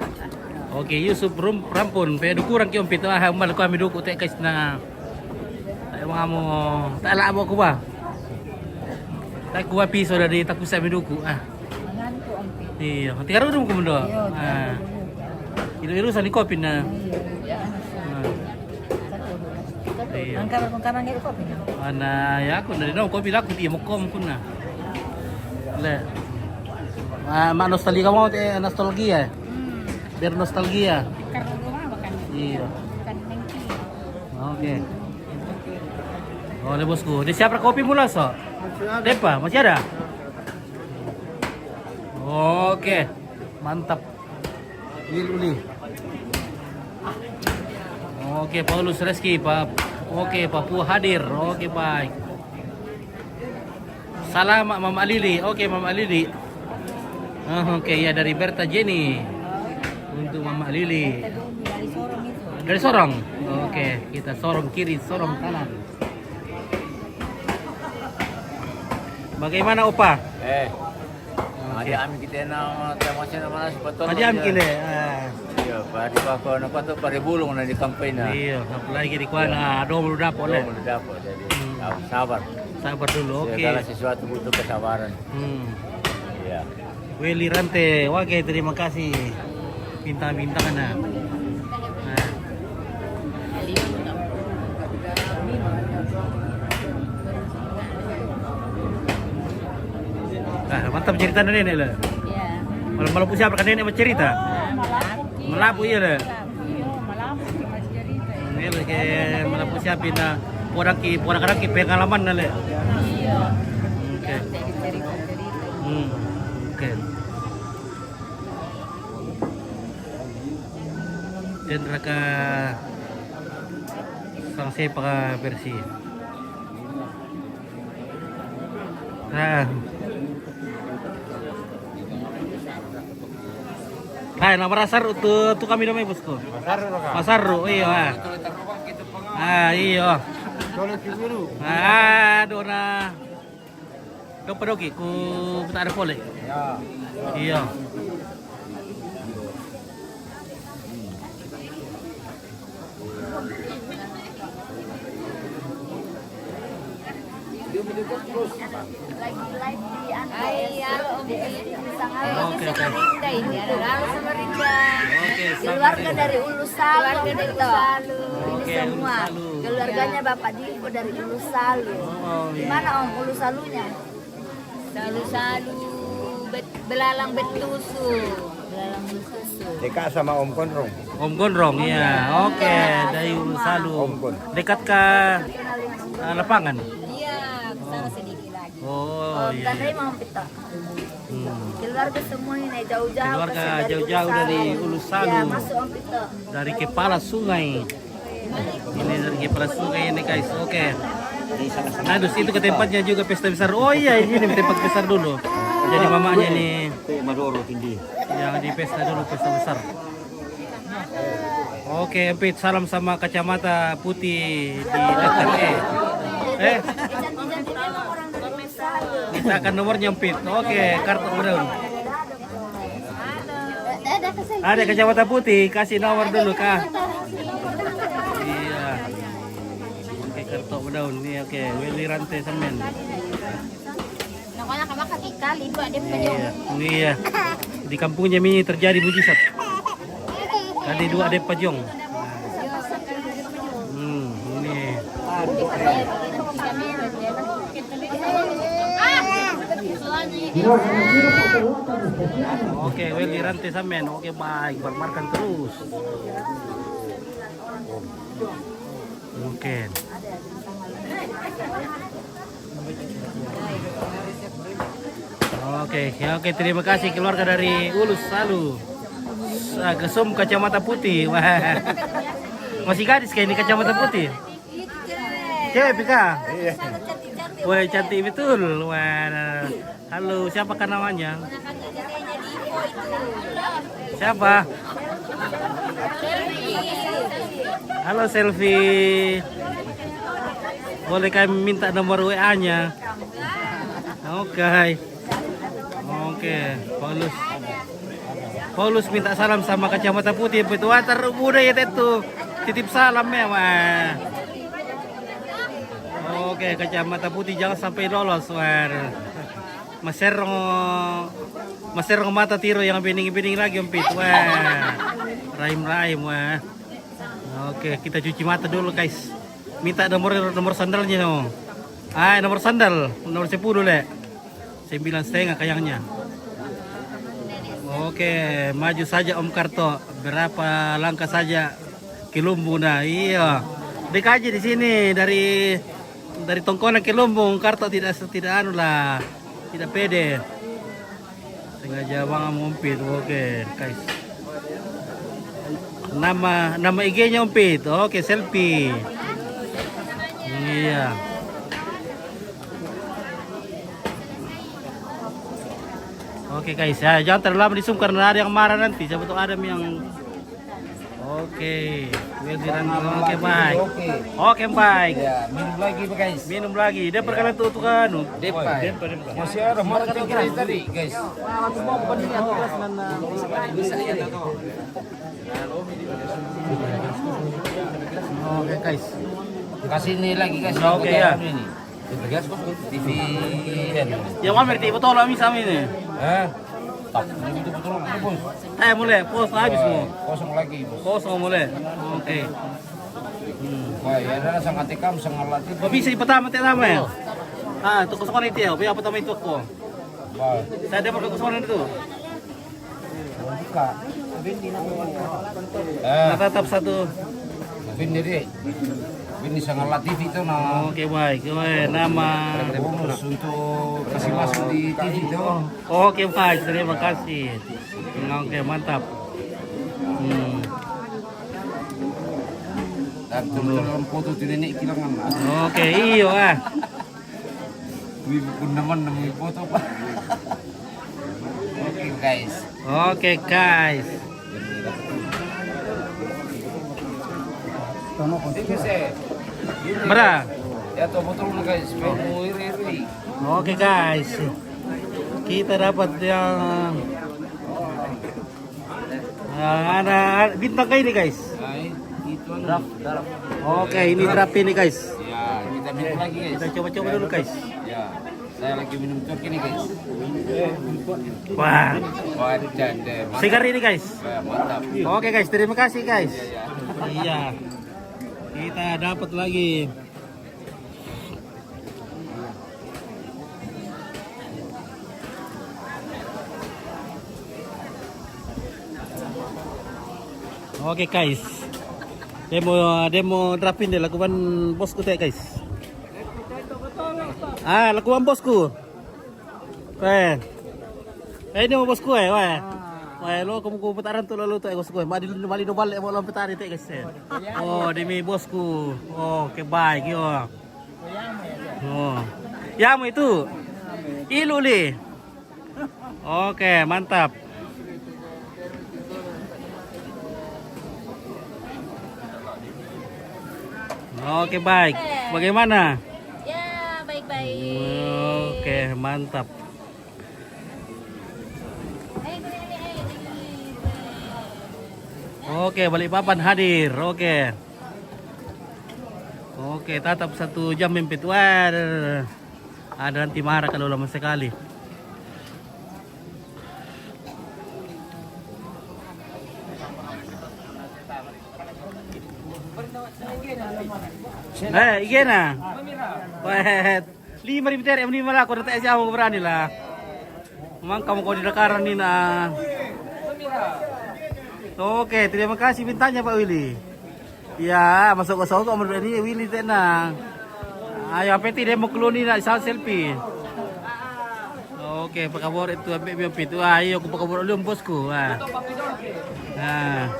Okay, Yusuf Rum, Rampon, pe dukurang ki umpito ah, umal ko ami duku te kais na. Ay mga mo, tala mo ko ba? Takuha piso na di takusa mi duku ah. Iya, tiga rudum ko mundo. Ah. Ilu-ilu sali kopi na. Iya. Iya. Angkara kong kamang ilu kopi na. Ana ya aku dari no kopi laku dia mau kom kuna. Le. Ah, ma nostalgia mau te nostalgia. Hmm. Biar nostalgia. Karena rumah makan. Iya. Bukan mengki. Oke. Oleh bosku. Di siapa kopi mula so? Masih ada. Depa, masih ada? Oke. Mantap. Uli, uli. Oke, Paulus Reski, Pak. Oke, Papua hadir. Oke, baik. Salam Mama Lili. Oke, Mama Lili. Ah, oke, ya, dari Berta Jenny. Untuk Mama Lili. Dari Sorong. Oke, kita Sorong kiri, Sorong kanan. Bagaimana, Opa? Eh. Oke. Aja ami kita na, termasuk nama sebetul. Aja ami kile. Ah. Iya, pari bako na pato pari bulung na di kampanye na. Iya, apalagi di kuana, iya, dong belum dapat le. Dong belum dapat, jadi, hmm, sabar. Sabar dulu, oke. Segala sesuatu butuh kesabaran. Hmm. Iya. Willy Rante, oke, terima kasih. Bintang-bintang na. Nah. Ah, mantap cerita nenek le. Iya. Malam-malam siapa kan nenek bercerita? Ah, malapu. Malapu iya le. Iya, malapu sih masih cerita. Ini le ke malapu siapa na orang ki, orang orang ki pengalaman na le. Iya. Oke. Jadi cerita-cerita. Hmm. Oke. Tendra ka sang sepa bersih. Nah. Hai, nama rasar tu, tu kami namanya bosku. Masaru ka? Masaru, iya. Ah, iya. Dole Kiburu. Ah, dona. Kau pedoki ku tak ada polek. Ya. Iya. Lagi live di anu, iya, Om Pi. Oke, oke. Samarinda ini, ada Lalu Samarinda. Oke, keluarga Samarinda. Dari Ulu Salu, keluarga dari Ulu Salu. Ini oke, semua. Ulu Salu. Keluarganya Bapak Dipo dari Ulu Salu. Oh, iya. Di mana, Om, Ulu Salunya? Ulu Salu, Bet-, Belalang Betusu. Belalang Betusu. Dekat sama Om Konrong. Om Gondrong, iya. Oke, iya, dari Ulu Salu. Om Kon. Dekat ke, eh, lapangan? Iya, ke sana sedikit lagi. Oh, iya. Tandai mau pita. Hmm. Keluarga semua ini jauh-jauh. Keluarga jauh-jauh dari Ulu Salu. Iya, masuk Om Pito. Dari kepala sungai. Ini dari kepala sungai ini, guys. Oke. Nah, di situ ke tempatnya juga pesta besar. Oh iya, ini tempat besar dulu. Jadi mamanya nih. Maduro tinggi. Yang di pesta dulu, pesta besar. Oke, Pit, salam sama kacamata putih di belakang, eh. Eh? Kita akan nomornya, Pit. Oke, kartu udah. Ada kacamata putih, kasih nomor dulu, Kak. Iya. Oke, kartu udah nih, oke. Willy Rante semen. Nakona ka maka kikali dua de pajong. Iya, iya. Di kampungnya mi terjadi mujizat. Tadi dua de pajong. Hmm, ini. Oke, Willy Rante samen. Oke, baik, barbarkan terus. Mungkin. Oke, ya, oke, terima kasih keluarga dari Ulus Salu. Ah, Gesum kacamata putih. Wah. Masih gadis kayak ini kacamata putih. Cewek, Pika? Iya. Wah, cantik betul. Wah. Halo, siapakah namanya? Siapa? Halo, Selfie. Boleh kami minta nomor W A-nya? Oke. Oke, Paulus. Paulus minta salam sama kacamata putih, betul watar muda ya tetu. Titip salam ya, wah. Oke, kacamata putih jangan sampai lolos, wah. Maserong, maserong mata tiro yang bening-bening lagi, Om Pit. Wah. Rahim, rahim, wah. Oke, kita cuci mata dulu, guys. Minta nomor, nomor sandalnya, no. Ah, nomor sandal, nomor sepuluh, le. Sembilan setengah kayaknya. Oke, maju saja Om Karto. Berapa langkah saja ke Lumbung, nah, iya. Dikaji di sini dari, dari Tongkonan ke Lumbung, Karto tidak, tidak anu lah, tidak pede. Sengaja bang Ompit, oke, guys. Nama, nama I G-nya Ompit, oke, selfie. Iya. Oke, guys, ya, jangan terlalu lama di Zoom karena ada yang marah nanti. Siapa tahu ada yang, oke, Wildiran, oke, baik. Oke, baik. Ya, minum lagi, guys. Minum lagi. Dia perkenalan tuh, tuh kan. Depa. Masih ada marah tuh kita tadi, guys. Oke, guys. Kasih ini lagi, guys. Oke, ya. Ini. T V, ya. Yang mana, berarti betul lah, ini sama ini. Eh, tak, ini betul-betul apa, Bos? Eh, mulai, pos habis, mau. Kosong lagi, Bos. Kosong, mulai. Oke. Hmm. Wah, ya, ada sangat tikam, sangat latih. Kok bisa pertama, tidak sama, ya? Ah, itu kosongan itu, ya. Biar pertama itu, kok. Wah. Saya dapat kekosongan itu. Buka. Eh, nah, tetap satu. Tapi ini, Dik. Ini sangat latih itu, nah. Oke, baik. Oke, nama. Bonus untuk kasih masuk di T V itu. Oke, baik. Terima kasih. Oke, mantap. Hmm. Dan teman-teman foto di nenek kilangan, nah. Oke, iyo, ah. Wih, pun teman nemu foto, Pak. Oke, guys. Oke, guys. Mera. Ya, tuh, betul, guys. Mau iri-iri. Oke, guys. Kita dapat yang, ah, ada bintang kayak ini, guys. Nah, itu anu. Oke, ini draft ini, guys. Ya, kita minum lagi, guys. Kita coba-coba dulu, guys. Ya, saya lagi minum cok ini, guys. Wah. Wah, jande. Segar ini, guys. Wah, mantap. Oke, guys, terima kasih, guys. Iya, iya. Iya. Kita dapat lagi. Oke, guys. Demo, demo draft ini lakukan bosku teh, guys. Ah, lakukan bosku. Eh. Eh, ini mau bosku, eh, weh. Weh, lo kamu ku putaran tuh lalu tuh, eh, bosku. Mali, mali do balik, mau lo putaran teh, guys, eh. Oh, demi bosku. Oh, oke, baik, yo. Oh. Ya, mau itu. Ilu, li. Oke, mantap. Oke, baik. Bagaimana? Ya, baik-baik. Oke, mantap. Oke, Balikpapan hadir. Oke. Oke, tatap satu jam mempit. Wah, ada nanti marah kalau lama sekali. Eh, igena. Wah, lima ribu T R M lima lah, kau datang siapa berani lah. Memang kamu kau di Dakaran ini, nah. Oke, terima kasih bintangnya, Pak Willy. Ya, masuk ke songkok menurut ini Willy tenang. Ayo, apa ti demo keloni nak selfie. Oke, pakabor itu ambil mimpi itu. Ayo, aku pakabor dulu bosku. Wah. Nah.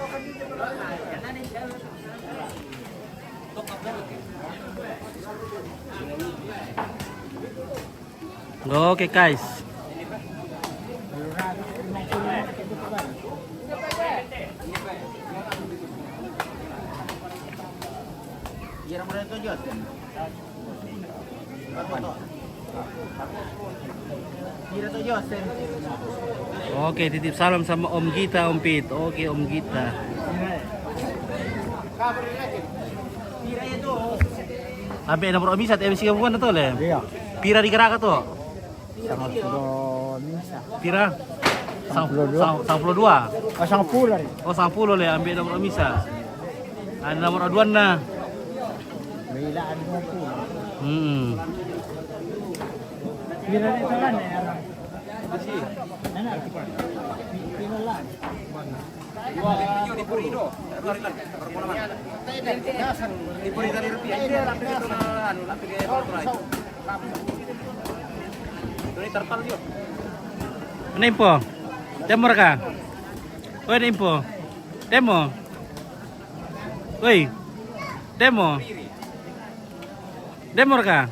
Oke, guys. Oke, titip salam sama Om Gita, Om Pit. Oke, Om Gita. Sampai nomor Om Isa, M C bukan tu le? Iya. Pira di Geraka tu? Sama sudah bisa. Pira? Sang-, sang-, sangpuluh dua. Oh, sangpuluh, eh. Oh, sangpuluh le, ambil nomor misa. Ada nomor aduan na. Bilaan dua puluh. Hmm. Kira itu kan, ya. Enak. Kira lah. Ano info? Temor ka? Oi, ano info? Temo. Oi. Temo. Temor ka?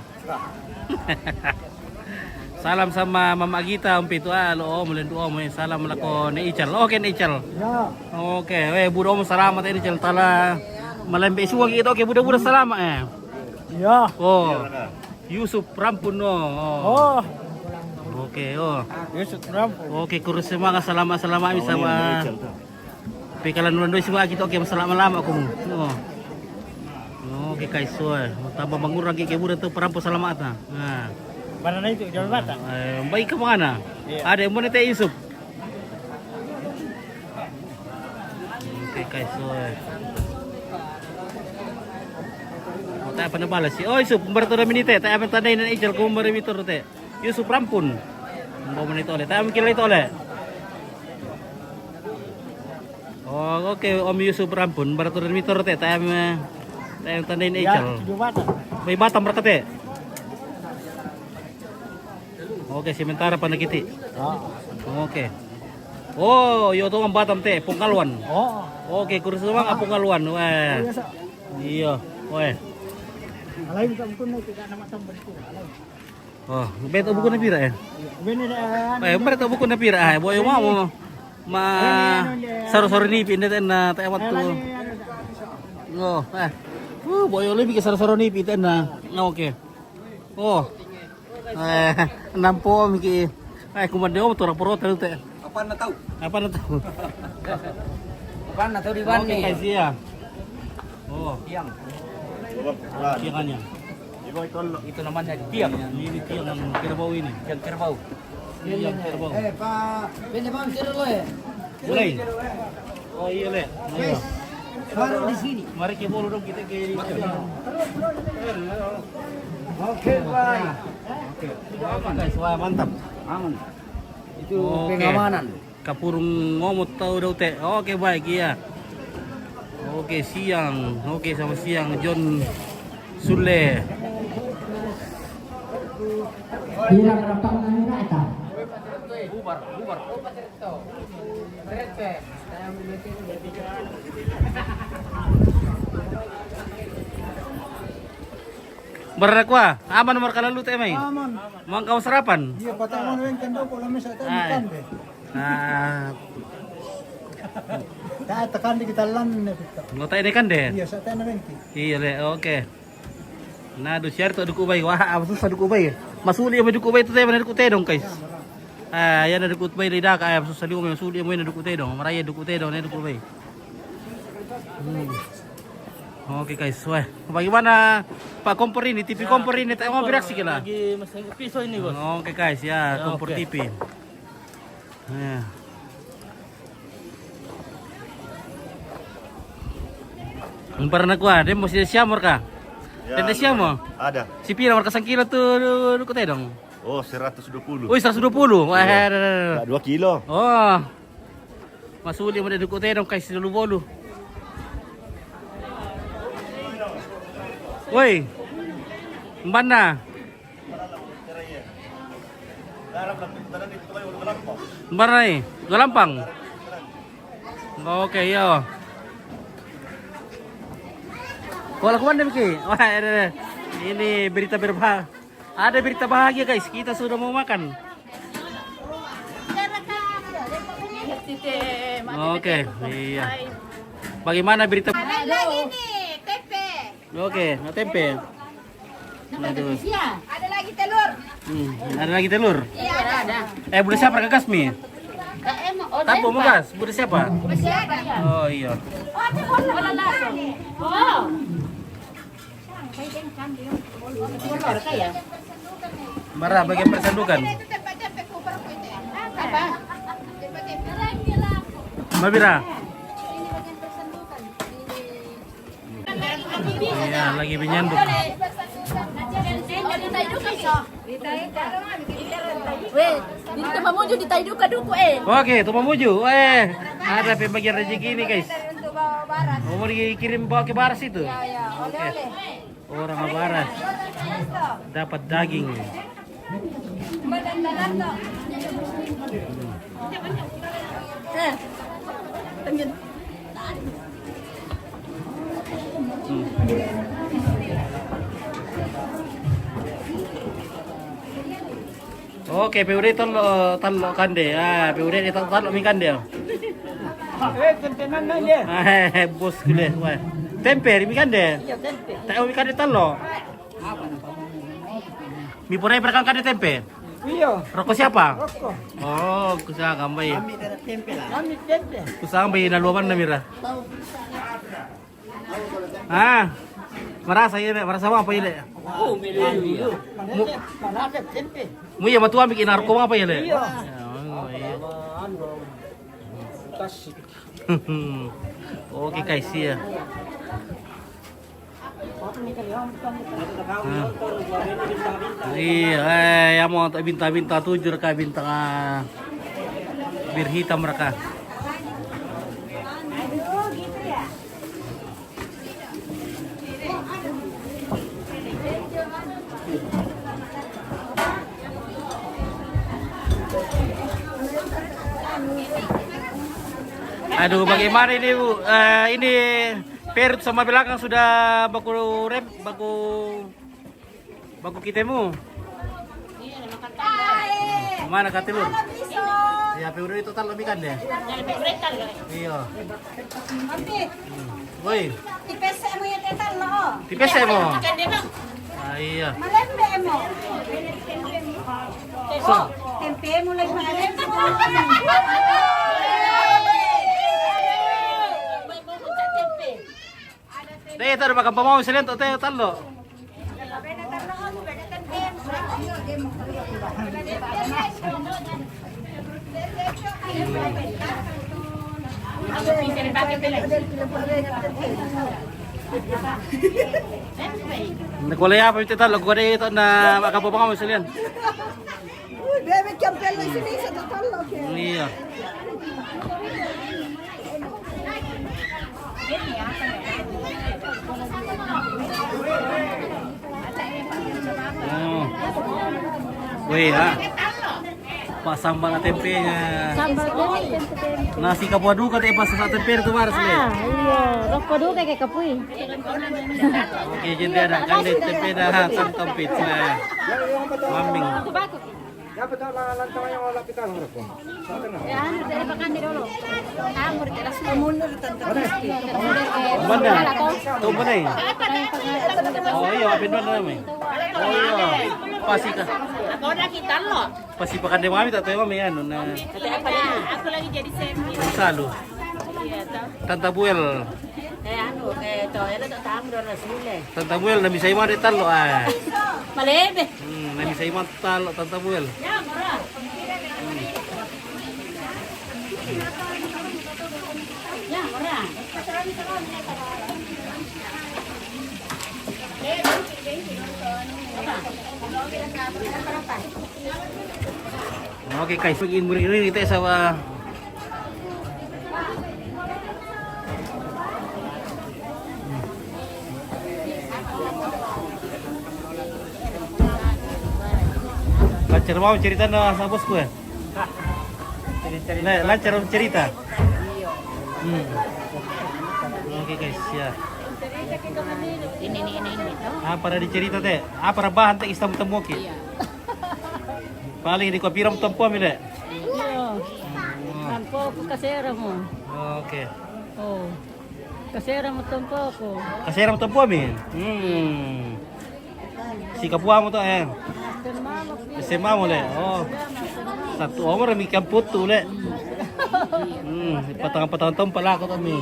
Salam sama Mama Gita, Om Pitu, ah, lo, Om, lendu, Om, eh, salam lako Ne Ical. Oke, Ne Ical. Ya. Oke, eh, buda Om, salamat, eh, Ne Ical. Tala malembe suang gitu. Oke, buda-buda salamat, eh. Ya. Oh. Yusuf Rampun, oh. Oh. Oke, oh. Yusuf Rampun. Oke, kurus semangat, salamat, salamat, bisa, Om, wah. Ne Ical tuh. Pe kalan ulan doi siwa kita, oke, masalah malama aku mu. Oh. Oke, kaiso, eh. Tambah mangurang ke, ke buda tu parampo salamata. Nah. Mana itu, jauh mata? Eh, baik ke mana? Iya. Ada yang mana teh Yusuf? Oke, kaiso, eh. Oh, tak apa na balas sih. Oh, Yusuf, kembar tu dah minite, tak apa tanda ini Ical, kembar mitur teh. Yusuf Rampun. Bawa mana itu oleh? Tak apa kira itu oleh. Oh, oke, Om Yusuf Rampun, baratur mitor te, tayam, eh, tayam tandain. Ya, Ical. Tujuh batang. Bay batang berkate. Oke, sementara pada kiti. Ah. Oke. Oh, yo tuh batang te, Pungkaluan. Oh. Oke, kursus bang, ah, Pungkaluan. Wah. Iya, sa. Iya, weh. Alai minta ampun, kita nama tambah itu. Alai. Oh, beto buku na pira, eh? Bene da. Eh, beto buku na pira, eh? Boyo mau ma saro-saro nipi, ende tenna, te waktu. Oh, eh. Uh, boyo lebih ke saro-saro nipi tenna. Oke. Oh. Eh, nampo miki. Eh, kumande om tora poro telu te. Apa na tahu? Apa na tahu? Apa na tahu di bani? Oke, guys, iya. Oh. Tiang. Tiangannya. Itu namanya tiang. Ini tiang yang kerbau ini. Tiang kerbau. Tiang kerbau. Eh, Pak. Bende, Bang, tiru lo ya? Mulai. Oh, iya, Le. Wes. Baru di sini. Mari kita bolu dong, kita ke. Oke, baik. Oke. Guys, wah, mantap. Aman. Itu pengamanan. Kapurung ngomot tau dau te. Oke, baik, iya. Oke, siang. Oke, sama siang, John Sule. Bubar, bubar. Bara kua, aman nomor kalalu te mai. Aman. Mangkau sarapan. Iya, patang mana weng kandau kalau misal tadi kan deh. Ah. Tak tekan di kita lan ne pita. Lo tak ini kan deh. Iya, saya tanya weng ki. Iya, Le, oke. Na du siar to duku bai. Wah, apa susah duku bai. Masuli apa duku bai tu te mana duku te dong, guys. Ah, ya na duku bai lidah ka, apa susah liu masuli apa na duku te dong. Maraya duku te dong, na duku bai. Hmm. Oke, guys, wah. Bagaimana Pak Kompor ini, T V Kompor ini, tak mau bereaksi kila. Lagi masang pisau ini, Bos. Oke, guys, ya, Kompor T V. Ya. Para na kua, dia mesti siam ka? Ya, tenda siam mo? Ada. Si pira warga sangkilo tu, tu, tu, kota dong? Oh, seratus dua puluh. Oh, seratus dua puluh. Wah, ada, ada, ada. Dua kilo. Oh. Masuli mo de duku te dong, kai si dulu bolu. Woi. Mbana. Mbana ni, Galampang. Oke, yo. Kalau kemana, Miki? Wah, ada, ada. Ini berita berbahagia. Ada berita bahagia, guys, kita sudah mau makan. Oke, iya. Bagaimana berita? Ada lagi nih, tempe. Oke, nah, tempe. Aduh. Ada lagi telur. Hmm, ada lagi telur. Iya, ada. Eh, buda siapa, Kak Gasmi? Tapo mo gas, buda siapa? Masih ada. Oh, iya. Oh, ada. Oh. Bara bagian persandukan. Apa? Mabira. Ya, lagi menyambut. Weh, jadi tu mamuju di Taiduka duku, eh. Oke, tu mamuju. Eh, ada pembagian rezeki ini, guys. Mau dikirim bawa ke Baras itu. Ya, ya, oleh-oleh. Orang Baras dapat daging. Eh, temen. Oke, P U D tallo, tallo kande. Ah, P U D tallo mi kande. Eh, tempe mana dia? Ah, bos kule. Wah. Tempe mi kande. Iya, tempe. Tahu mi kande tallo. Mi pura berkang kande tempe. Iya. Rokok siapa? Rokok. Oh, kusa kambai. Kami tempe lah. Kami tempe. Kusa kambai na luapan na mira. Ah, merasa ini, merasa apa ini? Oh, milih. Mu, mu iya matua bikin narko apa ini? Iya. Ya, oh, iya. Oke, guys, iya. Ah. Iya, eh, ya mau tak binta-binta tujuh reka bintang, ah, bir hitam reka. Aduh, bagaimana ini, Bu? Eh, ini perut sama belakang sudah baku rem, baku, baku kitemu. Mana katelur? Ya, P U D itu tallo mi kande. Iya. Woi. Tipese mo ya tetal lo. Tipese mo. Ah, iya. Malembe mo. So. Tempe mo lagi malembe. Dai, taru makan pamau selen to te tallo. Nda ko le apa itu tallo, ko dai to na makan pamau selen. Uy, bebe, kiampella sini sa tallo ke. Iya. Oh. Weh, ha. Pak, sambal na tempenya. Sambal na tempe, tempe. Nasi kapua duka te pas sa tempe tu baras le. Ah, iya. Rokok duka ke kapui. Oke, jadi ada kan di tempe dah santan pizza. Maming. Dapat tak lang lang tayo wala pitang harap ko. Ya, anu, tidak pakai dulu. Kamu tidak suka mundur tentang. Mana? Tahu mana? Oh iya, apa itu namanya? Oh iya. Pasti kah? Aku udah kita lo. Pasti pakai deh mami tak tahu mami anu na. Aku lagi jadi semi. Salu. Iya, tahu. Tanta Buel. Eh, anu, eh, to, ela to tamu do rasule. Tanta Buel, na misai made tallo, ah. Malebe. Hmm, na misai made tallo, Tanta Buel. Ya, mora. Ya, mora. Oke, guys, pag-in muna rin ito sa, ah, lancar mau cerita na sa bosku ya? Lancar cerita. Hmm. Oke, guys, ya. Ini, ini, ini, ini, toh. Apa ada dicerita te? Apa ada bahan te istam temuki? Iya. Paling di kopi ram tempo mi le. Iya. Tempo ku kasera mo. Oke. Oh. Kasera mo tempo ku. Kasera mo tempo mi. Hmm. Si kapua mo to, eh. S M A mo le. Oh. Satu umur mi kamput tu le. Hmm, patang-patang tahun pala ko to mi.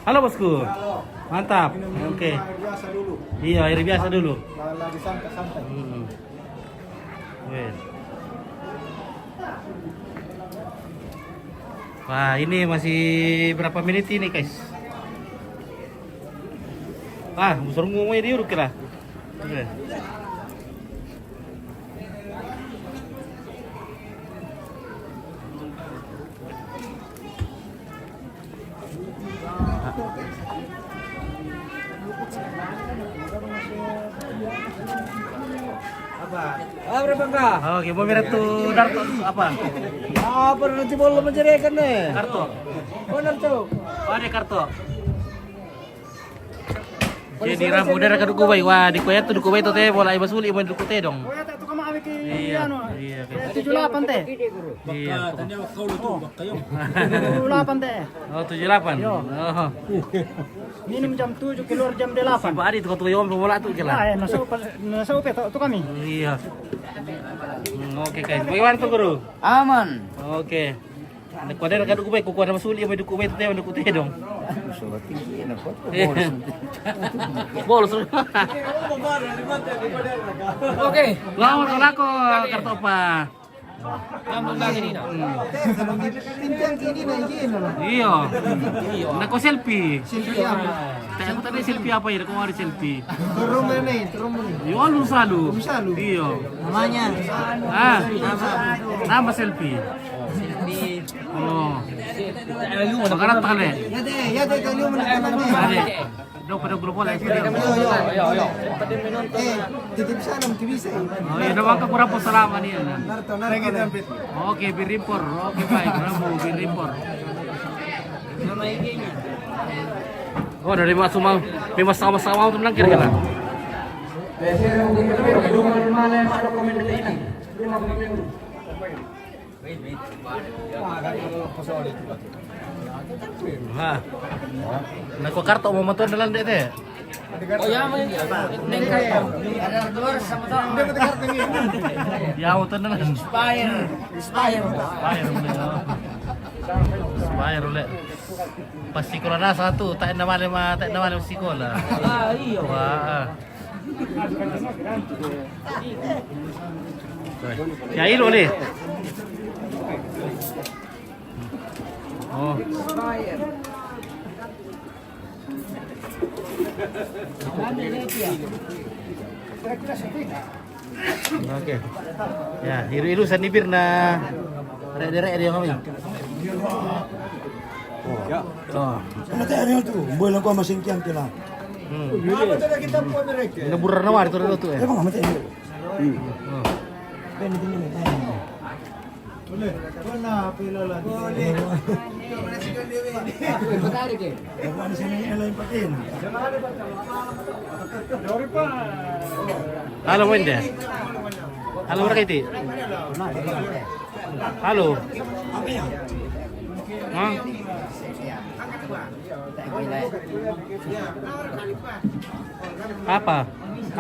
Halo, bosku. Mantap. Oke. Air biasa dulu. Iya, air biasa dulu. Lagi santai-santai. Hmm. Wes. Wah, ini masih berapa menit ini, guys? Ah, busur ngomong di uruk kira. Oke. Apa? Ah, berapa enggak? Oke, mau merah tuh Darto apa? Apa nanti bola menjerikan nih? Karto. Benar tuh. Oh, ada karto. Jadi ramu dera ka duku bai. Wah, di kuya tu duku bai tu te bola iba suli iba duku te dong. Iya, iya. Tujuh delapan te. Iya. Tujuh delapan te. Oh, tujuh delapan. Yo. Minum jam tujuh, keluar jam delapan. Sampai hari tu kau tu yom bola tu kira. Ah, eh, nasa upa, nasa upa tu, tu kami. Iya. Hmm, oke, guys. Bagaimana tu, Guru? Aman. Oke. Ada kuadra ka duku bai, ku kuadra masuli, mai duku bai, tete, mai duku te dong. Bolos. Oke. Lawan kalau aku kartu apa? Kamu lagi ni nak. Iya. Nak kau selfie. Selfie apa? Tak, aku tadi selfie apa ya? Kau ada selfie. Turun mana ni? Turun mana ni? Yo, lu selalu. Lu selalu. Iya. Namanya? Ah, nama selfie. Oh. Makanan tak ada. Ya deh, ya deh, kalau mana ni? Ada. Dong, pada grupo lah. Yo, yo. Eh, titip salam ke bisa. Oh, ya, dong, aku kurang po salam ni ya. Narto, narto. Oke, birimpor. Oke, baik. Bravo, birimpor. Oh, dari Mas Umang, memang sama-sama tu melangkir kan? Ha. Nak ko kartu mau matuan dalam dek te. Oh ya, mau neng kaya. Ada dua sama tu. Ya, mau tuan dalam. Inspire. Inspire. Inspire, boleh. Inspire, boleh. Pas sekolah dah satu, tak ada malam, tak ada malam sekolah. Ah, iya. Wah. Ya, ilo ni. Oh. Oke. Ya, iru-iru sanibir na rek-rek dia kami. Ya. Oh. Sama teh hari tu, boleh kau masih kian kena. Hmm. Ini burar nawar tu tu eh. Emang sama teh. Hmm. Oh. Kan ini ni. Halo, Wende. Halo, Wende. Halo. Hah? Apa?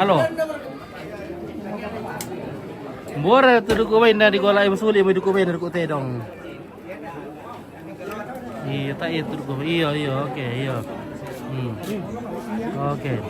Halo. Mbora tu duku bai na di gola ibu suli, ibu duku bai na duku te dong. Iya, tak iya tu duku. Iya, iya, oke, iya. Hmm. Oke.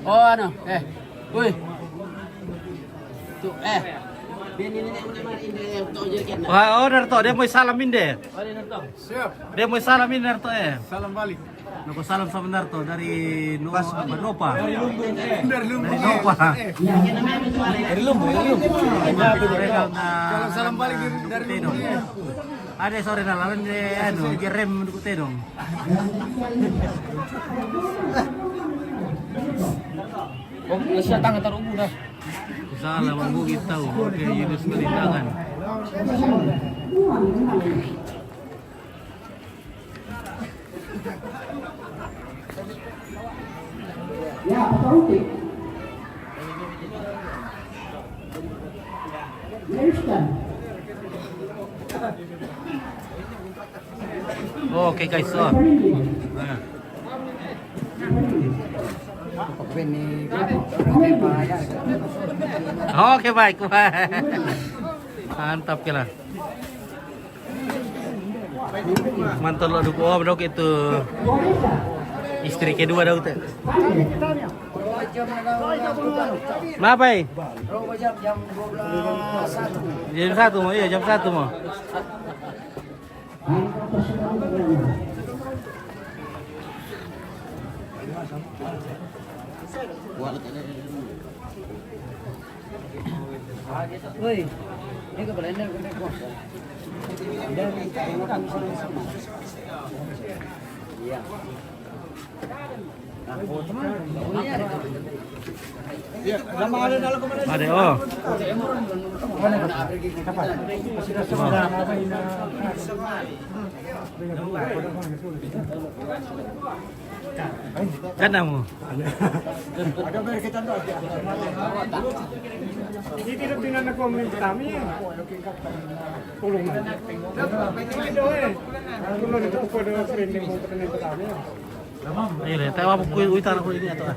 Oh, anu, eh. Woi. Tu, eh. Dia ni nenek boleh mari, dia tu jadi kena. Wah, oh, Darto, dia mau salam inde. Mari, Darto. Siap. Dia mau salam inde, Darto, eh. Salam balik. Nako salam sama Darto dari No-, apa, Nopa. Dari Lumbung. Dari Nopa. Dari Lumbung, dari Lumbung. Kalau salam balik dari, dari Lumbung. Ada sore na lawan dia, anu, jerem duku te dong. Oh, siya tangan taruh muna. Salah, Bang Bugit tahu. Oke, Yunus Merintangan. Ya, Pak Uti. Oke, guys, so. Nah. Oke, baik. Mantap kila. Mantul lo duku, oh, dok itu istri kedua, dok itu. Kenapa, eh? Jam satu mau, iya, jam satu mau. Woi, ini ke Belanda, ke Belanda. Iya. Ada, oh. Kan kamu. Ini tidak pindah ke komunitas kami ya. Tolong. Ini doa. Tolong itu kepada pending pertanian pertama. Iya, le, tawa mo kuwi, uy, tara ko ini ato.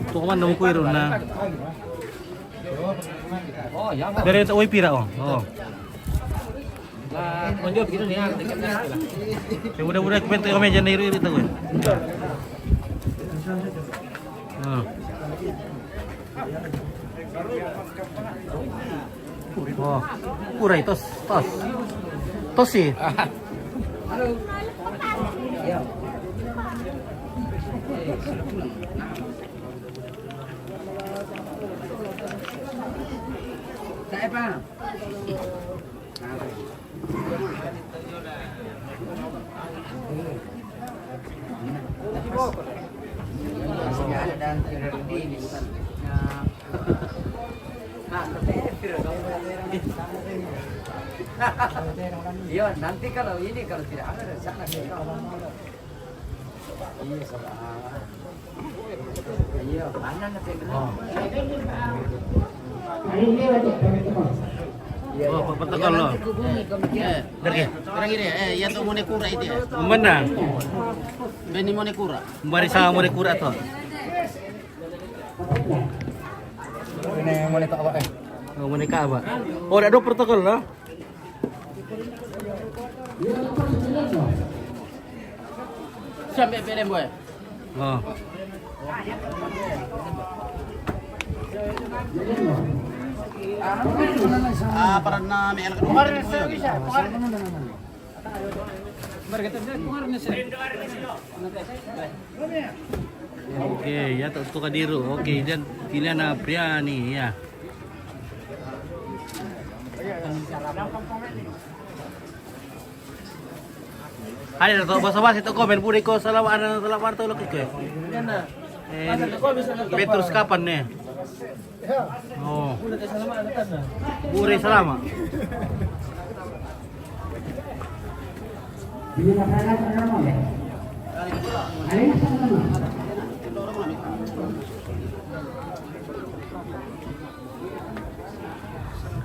Tuh, man, mo kuwi ron na. Dari itu, uy, pira, oh. Oh. Lah, manjawab gitu nih, ah, dikit aja lah. Ya, udah, udah, kita kami aja nih, iri-iri tuh, gue. Oh. Oh, kuray, tos, tos. Tos, eh. Iya, nanti kalau ini, kalau tidak ada rencana, kita iya, saudara. Iya, mana nanti benar? Oh, protokol lo. Nanti hubungi kami. Eh, dari orang ini, eh, iya tuh, Monekura itu ya. Mana? Beni Monekura. Bari sama Monekura tuh. Ini Moneka apa, eh? Oh, Moneka apa? Oh, ada protokol lo. Sampai P L M, boy. Oh. Ah, para na may anak. Oke, ya, tuh, tuh kadiru. Oke, dan pilihan apa ya nih, ya. Ada tuh, basa-basi tuh komen, budi ko salamat, ada salamat tuh lagi ke. Eh, Petrus kapan nih? Oh. Budi salama.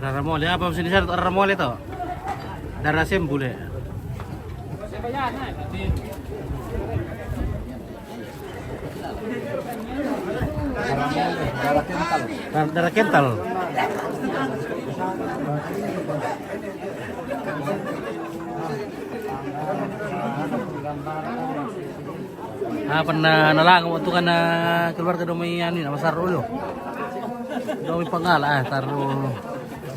Rara mole, apa sini saya rara mole to? Dara sembule. Darah, darah kental. Ah, pernah nalang waktu kan, ah, keluarga domi anu, nama saru lo. Domi pangala, ah, taruh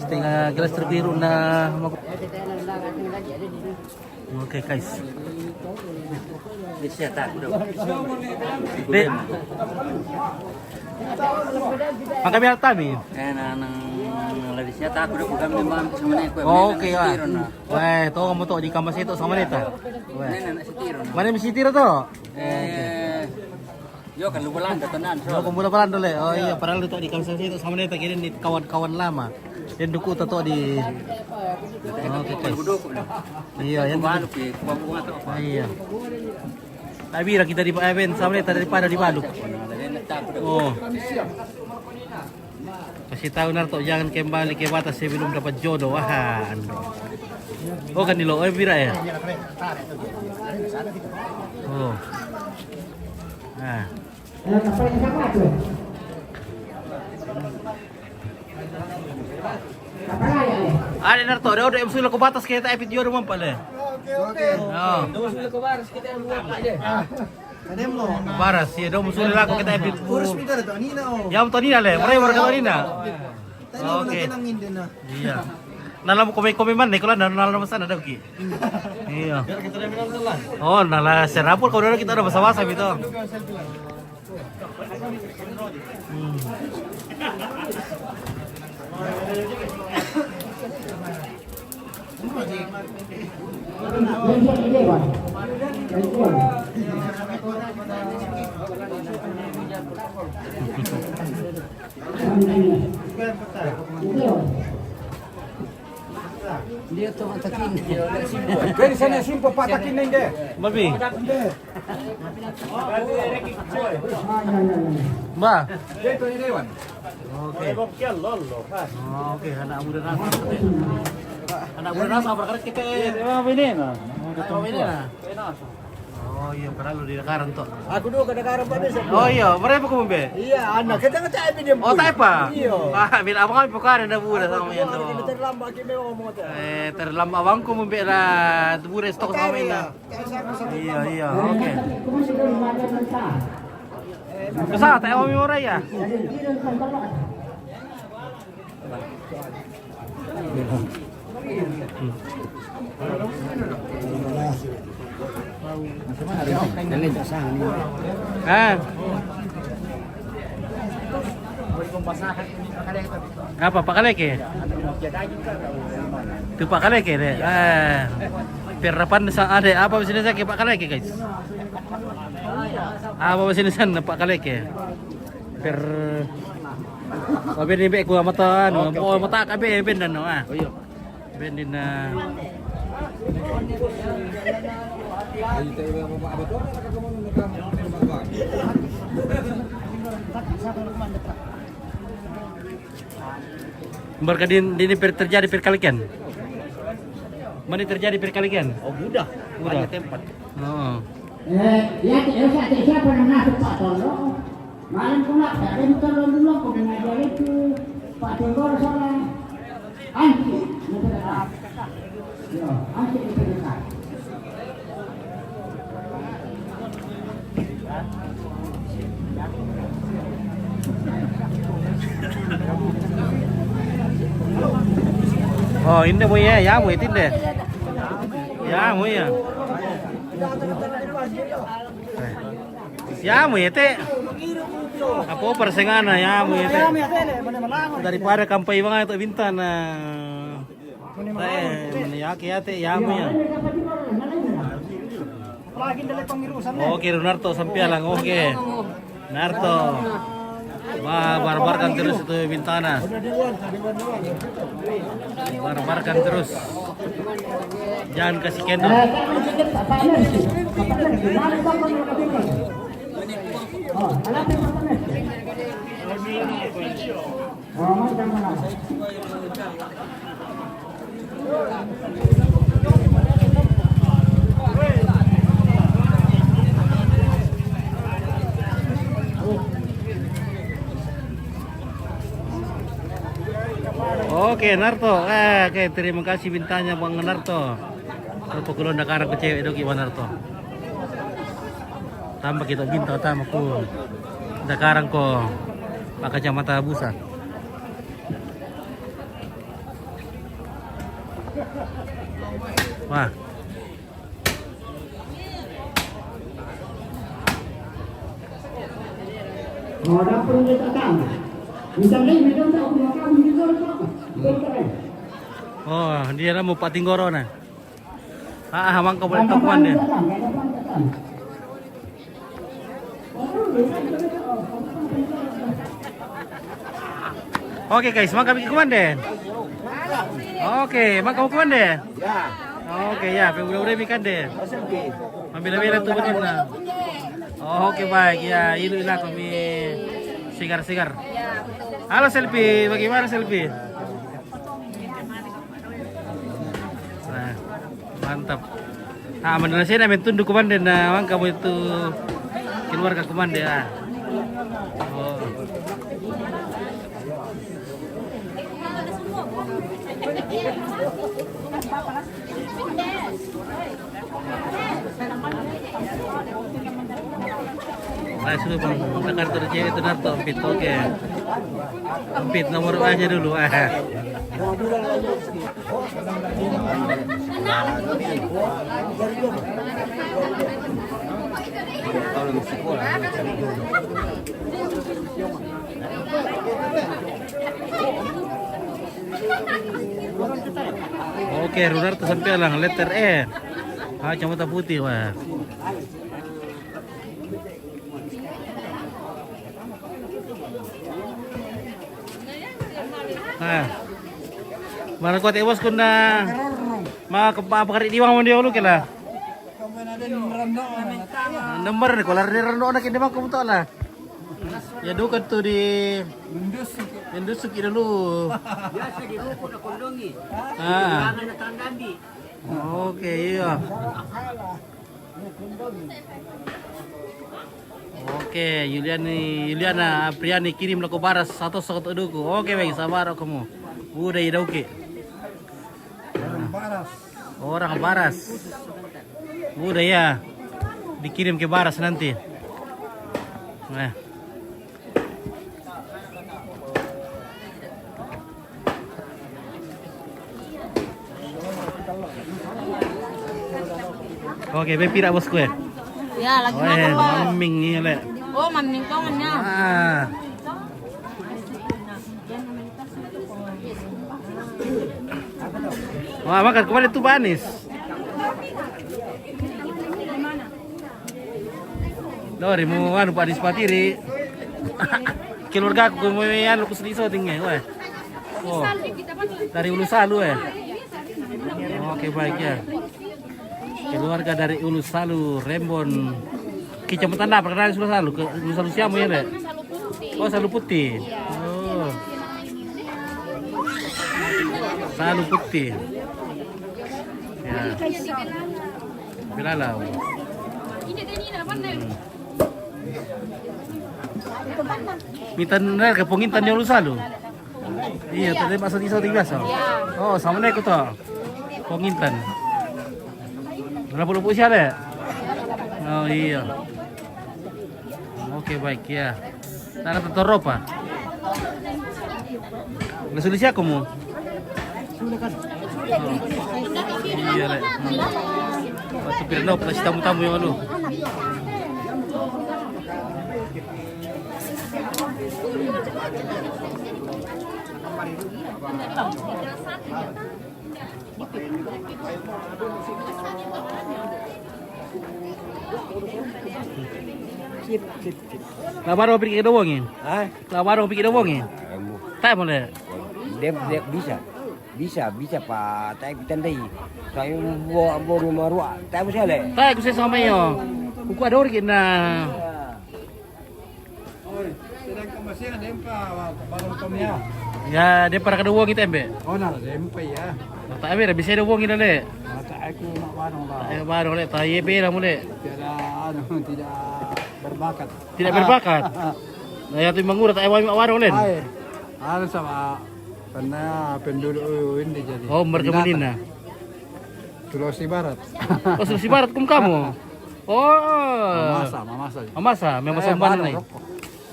setengah gelas terbiru na. Oke, guys. Bisa tak, bro? Dek. Maka biar tami. Eh, na, nang, nang lagi siya tak, bro, bukan memang sama nih, kue. Oh, oke, wah. Wah, to kamu to di kamar situ sama nih, ta. Wah. Ini, ini, si Tiro, na. Mana si Tiro to? Eh, yo, kan lupa lang, katanan, so. Yo, kumula pa lang dole. Oh, iya, parang luto di kamar situ sama nih, ta, kini ni kawan-kawan lama. Yan duku tato di. Oke, guys. Iya, yan. Kumalu, pi, kumalu, kumalu, kumalu. Iya. Tapi kita di, eh, Ben, sama nih, daripada di Baluk. Oh. Kasih tahu Naruto, jangan kembali ke Batas sebelum dapat jodoh. Wah, anu. Oh, kan dilo, eh, pira ya? Oh. Nah. Ada Narto, ada, ada M sudah ko batas kita epi video rumah pale. Oke, oke. Oh. Ada yang mau? Baras, ya, dong, musuh laku kita epi. Urus minta ada Tonina, oh. Ya, Tonina le, mereka warga Tonina. Tadi mau Oke. Nangin dia, nah. Iya. Nala mo komen-komen man, Nikola, nala, nala mo sana daw ki. Iya. Oh, nala serapul kalau kita ada basah-basah gitu. Hmm. Dia tu atakin. Dari sana simple patakin nende. Babi. Ba. Dia tu ni Dewan. Oke. Oke, anak muda nasa. Anak muda nasa berkarat kita. Dia apa ini nah? Anak muda nasa. Oh iya, padahal lu di Dakaran tuh. Aku dulu ke Dakaran pada siapa? Oh iya, mereka aku mbe. Iya, anak kita nggak tahu dia. Oh, tak apa. Iya. Ah, bila abang kami bukan ada budak sama yang tuh. Terlambat kita ngomong tuh. Eh, terlambat abangku mbe lah, budak stok sama ini. Iya, iya, oke. Besar tak mau orang ya? Ah. Apa, Pak Kaleke? Itu Pak Kaleke, deh. Eh, perapan sang ada apa sini saya Pak Kaleke, guys? Apa sini sana Pak Kaleke? Per Oke, ini bek gua mata anu, oke, oh, oke. Mata kabe ben dan ah. Oh iya. Ben din, ah. Barka din, din per terjadi perkalikan. Mana terjadi perkalikan? Oh, mudah. Mudah. Banyak tempat. Oh. Eh, ya, tidak usah, tidak siapa yang masuk Pak Tolo. Malam pula, tak ada yang tolong dulu, aku dengar dia itu. Pak Tolo salah. Anti, mudah. Ya, anti itu dekat. Oh, ini mo ya, ya mo itin deh. Ya mo ya. Ya mo ya, te. Apa persengana ya mo ya, te. Daripada kampai bang itu bintana. Eh, mani yake yate, ya mo ya. Oke, Narto sampai lang. Oke. Narto. Ba, barbarkan terus itu bintana. Barbarkan terus. Jangan kasih kendor. Oke, Narto. Eh, oke, terima kasih bintanya Bang Narto. Kalau pekulon Dakaran ke cewek doki Bang Narto. Tambah kita bintang tambah ku. Dakaran ko. Pakai kacamata busa. Wah. Oh, dia lah mau pating corona. Ah, ah, mangka boleh tapuan dia. Oke, guys, mangka bikin kuman deh. Oke, mangka mau kuman deh. Ya. Oke, ya, pe udah bikin deh. Ambil-ambil tuh betul nah. Oke, baik, ya, ilu ila kami segar-segar. Halo Selfie, bagaimana Selfie? Nah, mantap. Ah, mana sih na mentundu kumande na wangka mo itu keluarga kumande ah. Ay, sudah bang, kartu C itu narto, empit, oke. Empit nomor aja dulu, ah. Oke, Rudarto sampai lang, letter E. Ah, kacamata putih, wah. Ah. Mana kuat, eh, bos, kunda. Ma ke apa kari di wang dia lu kela. Nomor ni kolar ni rendo nak ini bang kamu tahu lah. Ya duka tu di Indus kita dulu. Biasa di ruko na kondongi. Ah. Tangan na tandandi. Oke, iya. Oke, Yuliani, Yuliana Apriani kirim lako baras satu satu duku. Oke, baik, sabar kamu. Udah, ya, oke. Orang Baras. Orang Baras. Udah, ya. Dikirim ke Baras nanti. Nah. Oke, be pira bosku ya? Ya, lagi. Oh, makan, eh, Bos. Maming ni, le. Oh, maming kau nya. Ah. Wah, makan kembali tu Pak Anis. Dori mu anu Pak Anis Patiri. Keluarga aku mau anu ku sedih so tinggal, weh. Oh. Dari Ulu Salu, eh. Oke, baik ya. Keluarga dari Ulu Salu, Rembon. Kecamatan apa? Kenal Ulu Salu? Ke Ulu Salu siapa ya, Rek? Oh, Salu Putih. Oh. Salu Putih. Ya. Bilalau. Hmm. Minta nel ke pengintan Ulu Salu. Iya, tadi masa di saudi biasa. Iya. Oh, sama nih aku tuh. Pengintan. Berapa puluh usia deh? Oh, iya. Oke, baik ya. Nara tetoropa. Nggak sulit sih aku mu. Oh. Iya, le. Waktu pirno, plus tamu-tamu yang lu. Sip, sip, sip. Lah baru pikir dowongi. Hah? Lah baru pikir dowongi. Kamu. Tak boleh. Dia, dia bisa. Bisa, bisa, Pak. Tak kita ndai. Saya bawa, bawa rumah ruak. Tak bisa, le. Tak, aku saya sama yo. Buku ada orang kita. Oi, sedang ka masih ada empa, Pak, balong tom ya. Ya, dia para kada wong kita embe. Oh, nah, ada empa ya. Nah, tak embe, bisa ada wong kita le. Mata aku nak barang, Pak. Eh, baru le, tak ye be lah mule. Tiada, anu, tidak berbakat. Tidak berbakat. Nah, ya tu mangura tak ewa mak warung len. Ai, anu sama pernah penduduk ini jadi. Oh, mereka pendatang. Menina. Sulawesi Barat. Oh, Sulawesi Barat kum kamu. Oh. Mamasa, Mamasa. Mamasa, memang eh, Sumbawa barong, nih. Rokok.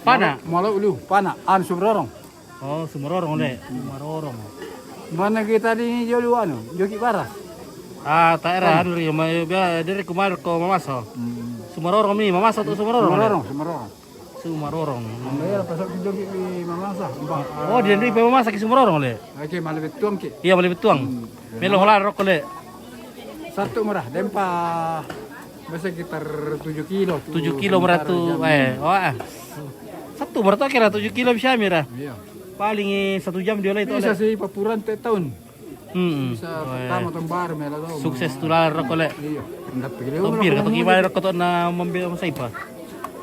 Pana? Malu, malu lu, pana, anu Sumerorong. Oh, Sumerorong le. Hmm. Sumerorong. Mana kita di jolu anu, Joki Baras. Ah, tak era anu ri, ma, bia, dari kemarin ko Mamasa. Hmm. Sumerorong ni, Mamasa tu Sumerorong le? Sumerorong, Sumerorong. Sumerorong. Iya, pasal kita di Mamasa, empat. Oh, dia di Mamasa ke Sumerorong le? Oke, malah betuang ke. Iya, malah betuang. Hmm. Melo hola rokok le. Satu murah, dempa sekitar tujuh kilo. Tujuh kilo meratu, eh, wah. Satu meratu kira tujuh kilo bisa mira. Iya. Paling, eh, satu jam dia le itu. Bisa le. Sih, papuran te tahun. Hmm. Bisa pertama tembar mela tau. Sukses tular rokok le. Iya. Ndak pikir. Tompir kata gimana rokok tu na mambil sama siapa?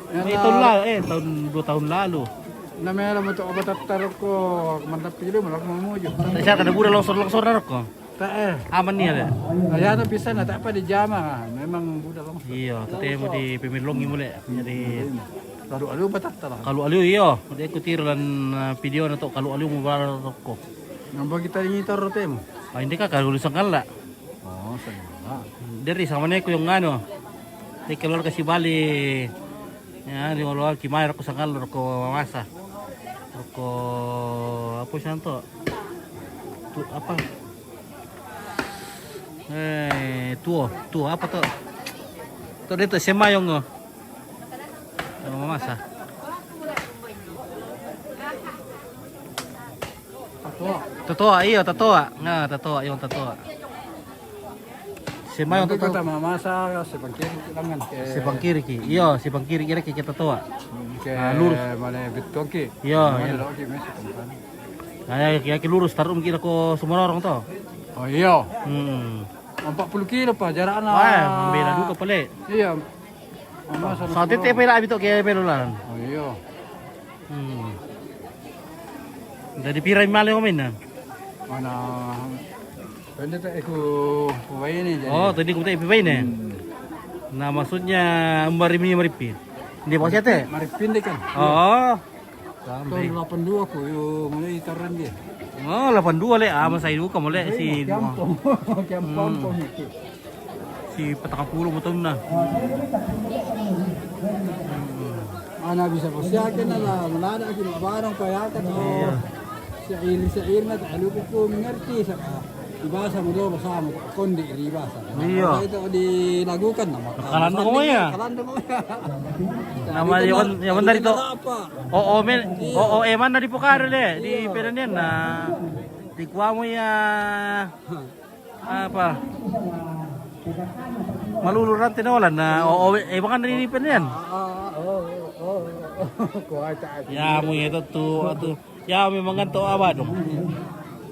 Ini tahun lalu, eh, tahun, dua tahun lalu. Na mela moto obat tatar rokok, mantap pikir malah mau muju. Saya kada buda longsor-longsor rokok. Tak eh. Aman ni ada. Ya, tapi sana tak apa di jama. Memang buda longsor. Iya, tetemu di pemilongi mule. Jadi Kalu aliu batatta lah. Kalu aliu iyo, de' ku tiru lan, eh, video na to, kalu aliu mo bara rokko. Nambah kita ini taruh temu. Ah, hindi ka, kalu aliu sangkala. Oh, sangkala. Dari sama ne ku yang anu. Di keluarga si Bali. Ya, di luar kimai rokko sangkala, rokko mamasa. Rokko, apa sih to? Tu, apa? Eh, tuo, tuo apa to? To de' to semayong, oh. Yang mamasa. Tatoa. Tatoa, iyo, tatoa. Nah, tatoa, iyo, tatoa. Semayong. Tapi tatoa. Kota mamasa, si pangkiri ki lengan. Si pangkiri ki. Iyo, si pangkiri ki, ki tatoa. Ke. Ah, lurus. Mana betul ki? Iyo, mana iyo. Lo ki, mesti tempat. Nah, ya, ya, ki lurus, tarum kira ko Sumororong to. Oh, iyo. Hmm. Empat puluh kilo pa jarakna. Wah, mambela duka pale. Iyo. Mama sama. Sa tete pela abito ke melolan. Oh, iyo. Hmm. Jadi pira male omen na? Mana? Pendek tak aku pemain ni jadi. Oh, tadi ku tak pemain ni. Hmm. Nah, maksudnya mari mi maripi. Dia mau siapa? Maripin deh kan. Oh. Tahun delapan dua ku, yo, mulai itaran dia. Oh, delapan dua le, ah, masa itu kamu le si Kiampong. Kiampong itu. Si patang puluh betul na. Mana bisa persiakan lah, mana ada kita barang payakan. Iya. Syair-syairna tak lupa ku mengerti, sa-, di bahasa Madura sama, kondi di bahasa. Iya. Itu dilakukan nama. Kalandong mo ya? Kalandong mo ya. Nama dia, yang benar itu. Apa? Oo, men, oo, eh, mana di Pokare le, di Penanian na. Di kuamu ya, apa? Malulu rante na olan na, oo, eh, makan di Penanian. Ah, ah, oh, oh, oh, oh. Kuaca. Ya, mu itu tu, tu. Ya, memang kan to abadong.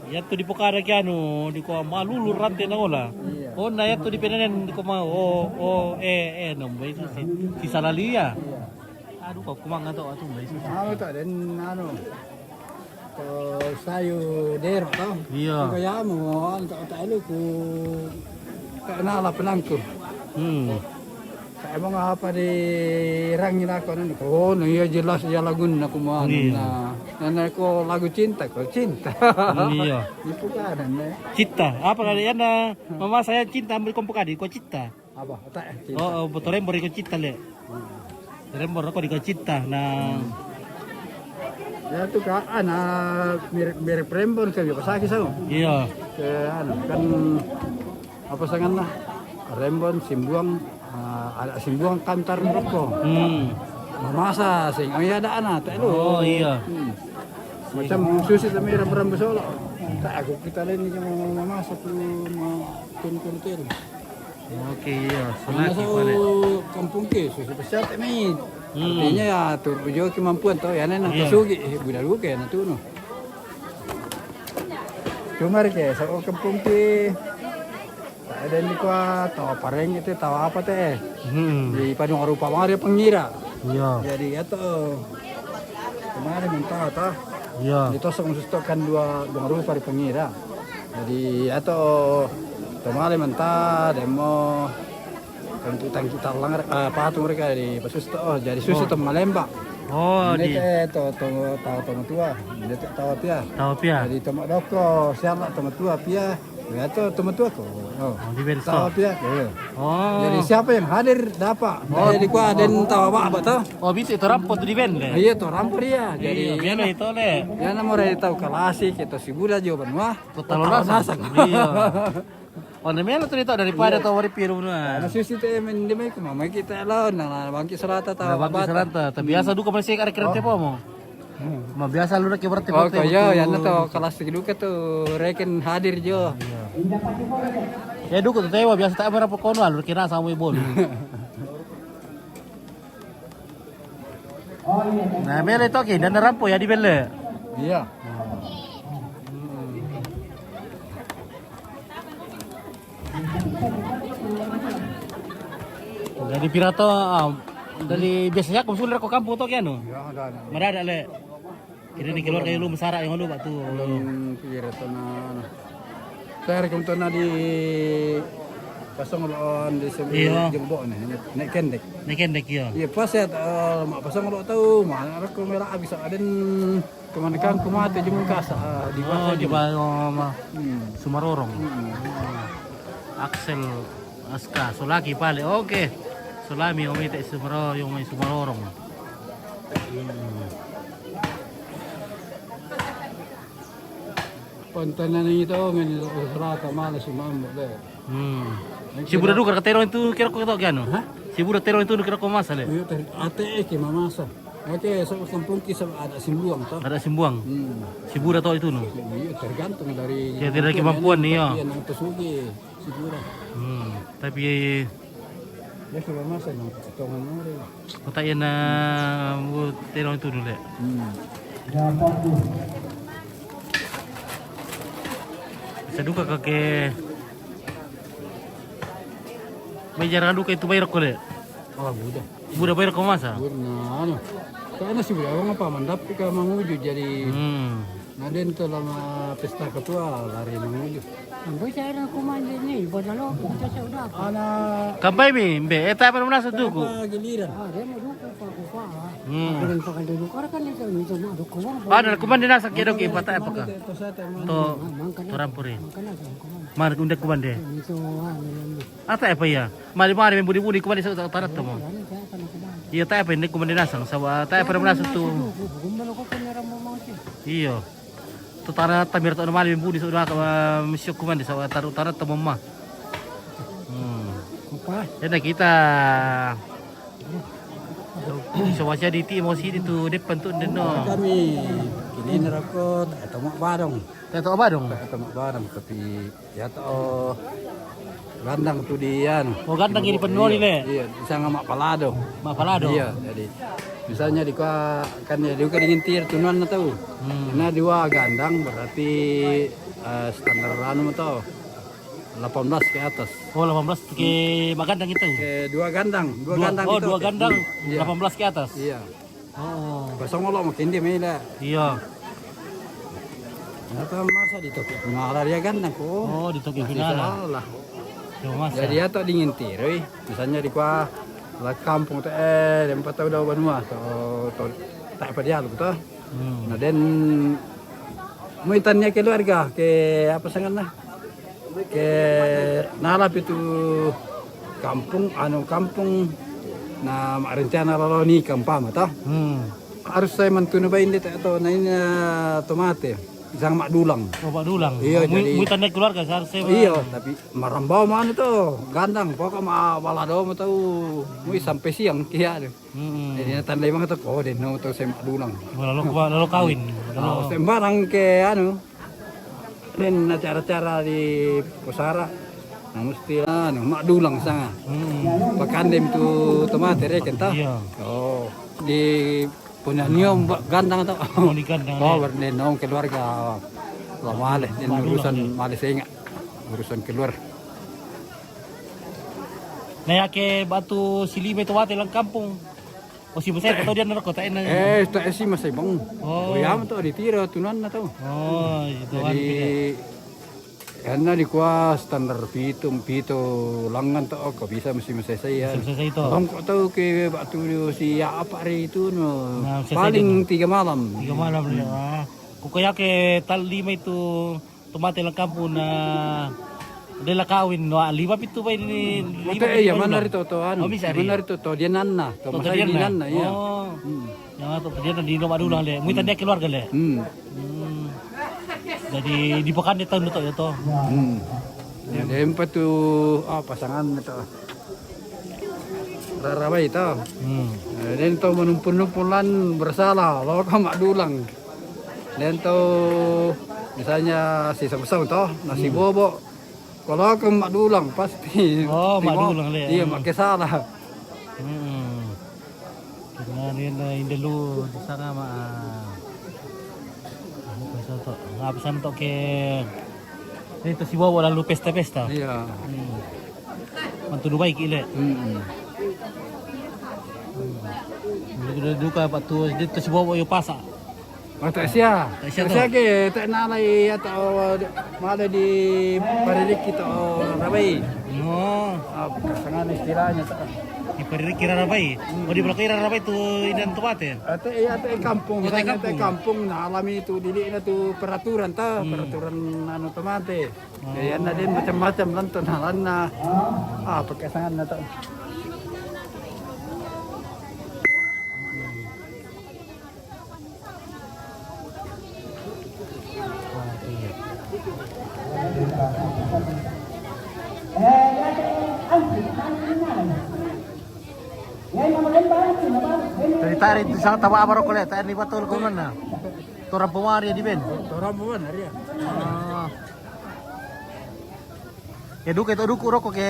Ya tu di Pokare ki anu, di kua malulu rante na ola. Iya. Oh, na ya tu di Penanian, di kua ma, oh, oh, eh, eh, nombo itu si, si Salalia. Iya. Aduh, kau kumang atau atu, Mbak Isu. Anu tak, dan anu, ko sayu dero to. Iya. Ko ya mo, anu tak, tak lu ku, tak nala penangku. Hmm. Tak emang apa di rang ni aku, anu, oh, no, iya jelas ya lagu ni aku mau, iya. Nah, dan aku lagu cinta, ko cinta. Hmm, iya. Itu kan, anu. Cinta, apa kali ya, na, mama saya cinta, ambil kompo kadi, ko cinta. Apa? Otak, eh, cinta. Oh, oh, betul rembor iko cinta le. Hmm. Rembor aku di cinta. Nah. Ya tu ka, ana mirip, mirip rembon ka biasa ki sau. Iya. Ke anu kan apa sangan lah. Rembon simbuang, ah, ada simbuang kantar rokko. Hmm. Mamasa sing, oh iya ada ana tak lu. Oh iya. Hmm. Macam susi tapi rembon solo. Tak aku kita lain ni cuma mamasa tu ma tun tun tun. Oke, iya. Mana senaki so pale. Kampung ke, so, so, siapa mi? Hmm. Artinya ya, tu, jo kemampuan tau, ya, nena, iya. Sugi, eh, budak lu ke, na tu, no. Cuma ke, so, kampung ke, ada ni kua, tau pareng itu, tau apa teh. Hmm. Di Padang Rupa, mari pengira. Iya. Jadi, ya, tu. Kemarin mentah, toh. Iya. Di tosok khusus toh kan dua, dua rupa di pengira. Jadi, atau tomale mentah, demo kan tu tangki talang, eh, patung mereka di pasus toh. Oh, jadi susu, oh, toh malemba. Oh, ini di teh toh, toh, toh, toh tua. Ini teh tawa pia. Tawa pia. Jadi tomak doko, siapa tomak tua pia. Ya, to, teman tua ko. Oh. Oh, di Bento. Tawa pia ko, iya. Oh. Jadi siapa yang hadir dapat. Oh. Jadi kua den tawa ba, ba, to? Oh, bisa itu rampo tu di Bento. Iya, to rampo dia. Jadi iya, biar itu le. Ya, na more tau kalasi, kita si Buda jo banua. Total rasa. Iya. Oh, na melo tu itu daripada tau wari piru banua. Na susi te men de mai ko mama kita lawan, na bangki serata tau. Na bangki serata. Tapi biasa duka masih ada kereta po mo. Hmm. Ma biasa lu rake berarti. Oh, ko yo, ya na to kelas tiga duka tu reken hadir jo. Iya. Ya duka tu tewa biasa tak berapa kono lu kira sama bolu. Na mele toki dan rampo ya di belle. Iya. Jadi pirato, ah, dari biasanya aku sulit ko kampung to kiano. Ya, ada, ada. Marada le. Kira ni keluarga lu mesara yang lu batu. Belum pirato na. Saya rekom to na di Pasang lo on di sini. Iya. Jengbo nih, naik kendek. Naik kendek, iya. Iya, pas ya, eh, mak pasang lo tahu, mana aku merah habis ada. Kemana kan ku mate jeng kasa, ah, di Oh, bawah di itu. Bawah, ma. Hmm. Sumarorong. Hmm. Axel Aska, Solaki pale. Oke. Solami, Omite Sumaro, yung may Sumarorong. Hmm. Pantanan itu, ngayon, sa Rata, malas yung maambok, deh. Hmm. Si Buda duka, katero itu kira ko ito, gano? Ha? Si Buda tero itu kira ko masa, le? Iya, ter-, ate, eh, ki mamasa. Oke, sa kampung ki sa ada simbuang, to? Ada simbuang. Hmm. Si Buda to itu, no? Iya, tergantung dari kemampuan, iya. Iya, nang pesugi, si Buda. Hmm. Tapi, iya, iya. Ya, ki mamasa, nang potongan mo rin. Kota yan na, bu-, tero itu dulu, le. Hmm. Bisa duka ka ke May jarang duka itu bayar ko, le. Oh, Buda. Buda bayar ko masa? Buda, na, ano. Kaya na si Buda, nga pa, mandap ka manguju, jadi. Hmm. Na din to lama pesta ketua, lari manguju. Ang boy, saya na kumandi ni, boda lo, kita sa udah. Ana. Kampay mi, mbe, eta pa muna sa duku. Apa giliran? Ah, dia mau duku pa, ko pa, ah. Hmm. Ang pagkanda duku, kan ito, ito, mga duku, mga. Ano, kumandi na sa kiro, ki, pata, apa ka? To, to rampuri. Mana unda kumande? Ata apa iya? Mari-mari membudi-budi kumande sa tanah tamo. Iya, ta apa ini kumande nasang, sawa ta apa nasang tu. Iyo. Tu tanah tamir tu mari membudi sa ka misyo kumande sawa taru tanah tamo ma. Hmm. Apa? Yan na kita. Sawa siya diti mo sini tu depan tu, no. Kami kini nerako, tak tamo barong. Tak tamo barong. Tak tamo barong, tapi Ya to, gandang tu di, anu. Oh, gandang ini penuh ni, le? Iya, bisa nga mak palado. Mak palado? Iya, jadi misalnya di ka-, kan ya, di ka dingin tir tunuan na tahu. Hmm. Na dua gandang berarti, eh, standar anu mo to. Delapan belas ke atas. Oh, delapan belas ke mak gandang itu? Ke dua gandang, dua gandang oh, itu. Dua gandang, iya. Delapan belas ke atas? Iya. Oh. Kosong lo makin dia mela. Iya. Nata masa di toki penala dia kan aku. Oh, di toki penala. Salah. Jadi ya tak dingin tiroi. Misalnya di kua la kampung tu, eh, tempat tahu dah banua. So, to, tak apa dia lu tu. Hmm. Na den muitannya keluarga ke apa sangat nah. Ke nalap itu kampung, anu, kampung na rencana lalo ni kampama ta. Hmm. Harus saya mantunu bain de to na ini, eh, tomate. Sang mak dulang. Oh, mak dulang. Iya, jadi muitan keluarga harus saya. Iya, tapi marambau mana tu gandang pokok ma balado ma tahu. Mui sampai siang kia tu. Hmm. Jadi na tandai manga tu, oh, den no tu saya mak dulang. Oh, lalu kawin. Lalu sembarang ke anu. Den acara-acara di pusara, na musti la, anu, mak dulang sanga. Hmm. Pakandem tu tomate reken ta. Iya. Oh, di punya niom gandang tu. Oh, di gandang. Oh, berden nong keluarga. Lama le, den urusan male senga. Urusan keluar. Na ya ke batu silime tomate lang kampung. Oh, si masai, kau tahu dia neraka, tak enak. Eh, tak esi masai bang. Oh. Oh, ya, tu di tira tunan na tahu. Oh, itu kan. Jadi, karena di kua standar pitu, pitu langan tu, oh, kau bisa mesti masai saya. Bisa masai itu. Bang, kau tahu ke waktu si ya apa hari itu, no. Nah, paling tiga malam. Tiga malam dia. Hmm. Ah. Kau kaya ke tal lima itu. Tomate lang kampung na de la kawin no, lima pitu ba ini, lima pitu. Iya, mana rito to, anu. Oh, bisa mana rito to, dia nanna. To masai dia nanna, iya. Oh. Hmm. Ya, to dia nanna di rumah dulu le. Muita dia keluarga le. Hmm. Hmm. Jadi di pekan dia tahun itu ya to. Hmm. Ya, dia empat tu, ah, pasangan itu. Rarabai to. Hmm. Eh, den to manumpun-numpun lan bersalah, lo ka mak dulang. Den to misalnya si sangsang to, nasi bobo. Kalau ka mak dulang pasti. Oh, mak dulang le. Iya, mak kesalah. Hmm. Karena dia na indelu di sana ma. Apa sa to? Apa sa to ke? Ini to si bobo lalu pesta-pesta. Iya. Hmm. Mantu Dubai ki le. Mm-mm. Duka, duka pa tu, di tu si bobo yo pasa. Oh, ta' siya. Ta' siya to. Ta' siya ke, ta' nalay ato, mala di paririki to, Rabai. Oh. Ah, kasangan istilahnya to. Di paririki Rarabai. Hmm. O di balakay Rarabai to inan to mate. Ato, eh, ato, eh, kampung. Oh, misalnya, ato, eh, kampung. Kampung, na alami to, dili na to peraturan to. Hmm. Peraturan, ano, to mate. Oh. Kaya na din, macam-macam lang to, na lang na. Ah, pagkasangan na to. Jadi tarik di sana tawa apa rokok le, tarik di batu rokok mana? Torang pemari di ben. Torang pemari, ya. Ah. Ke duka itu duku rokok ke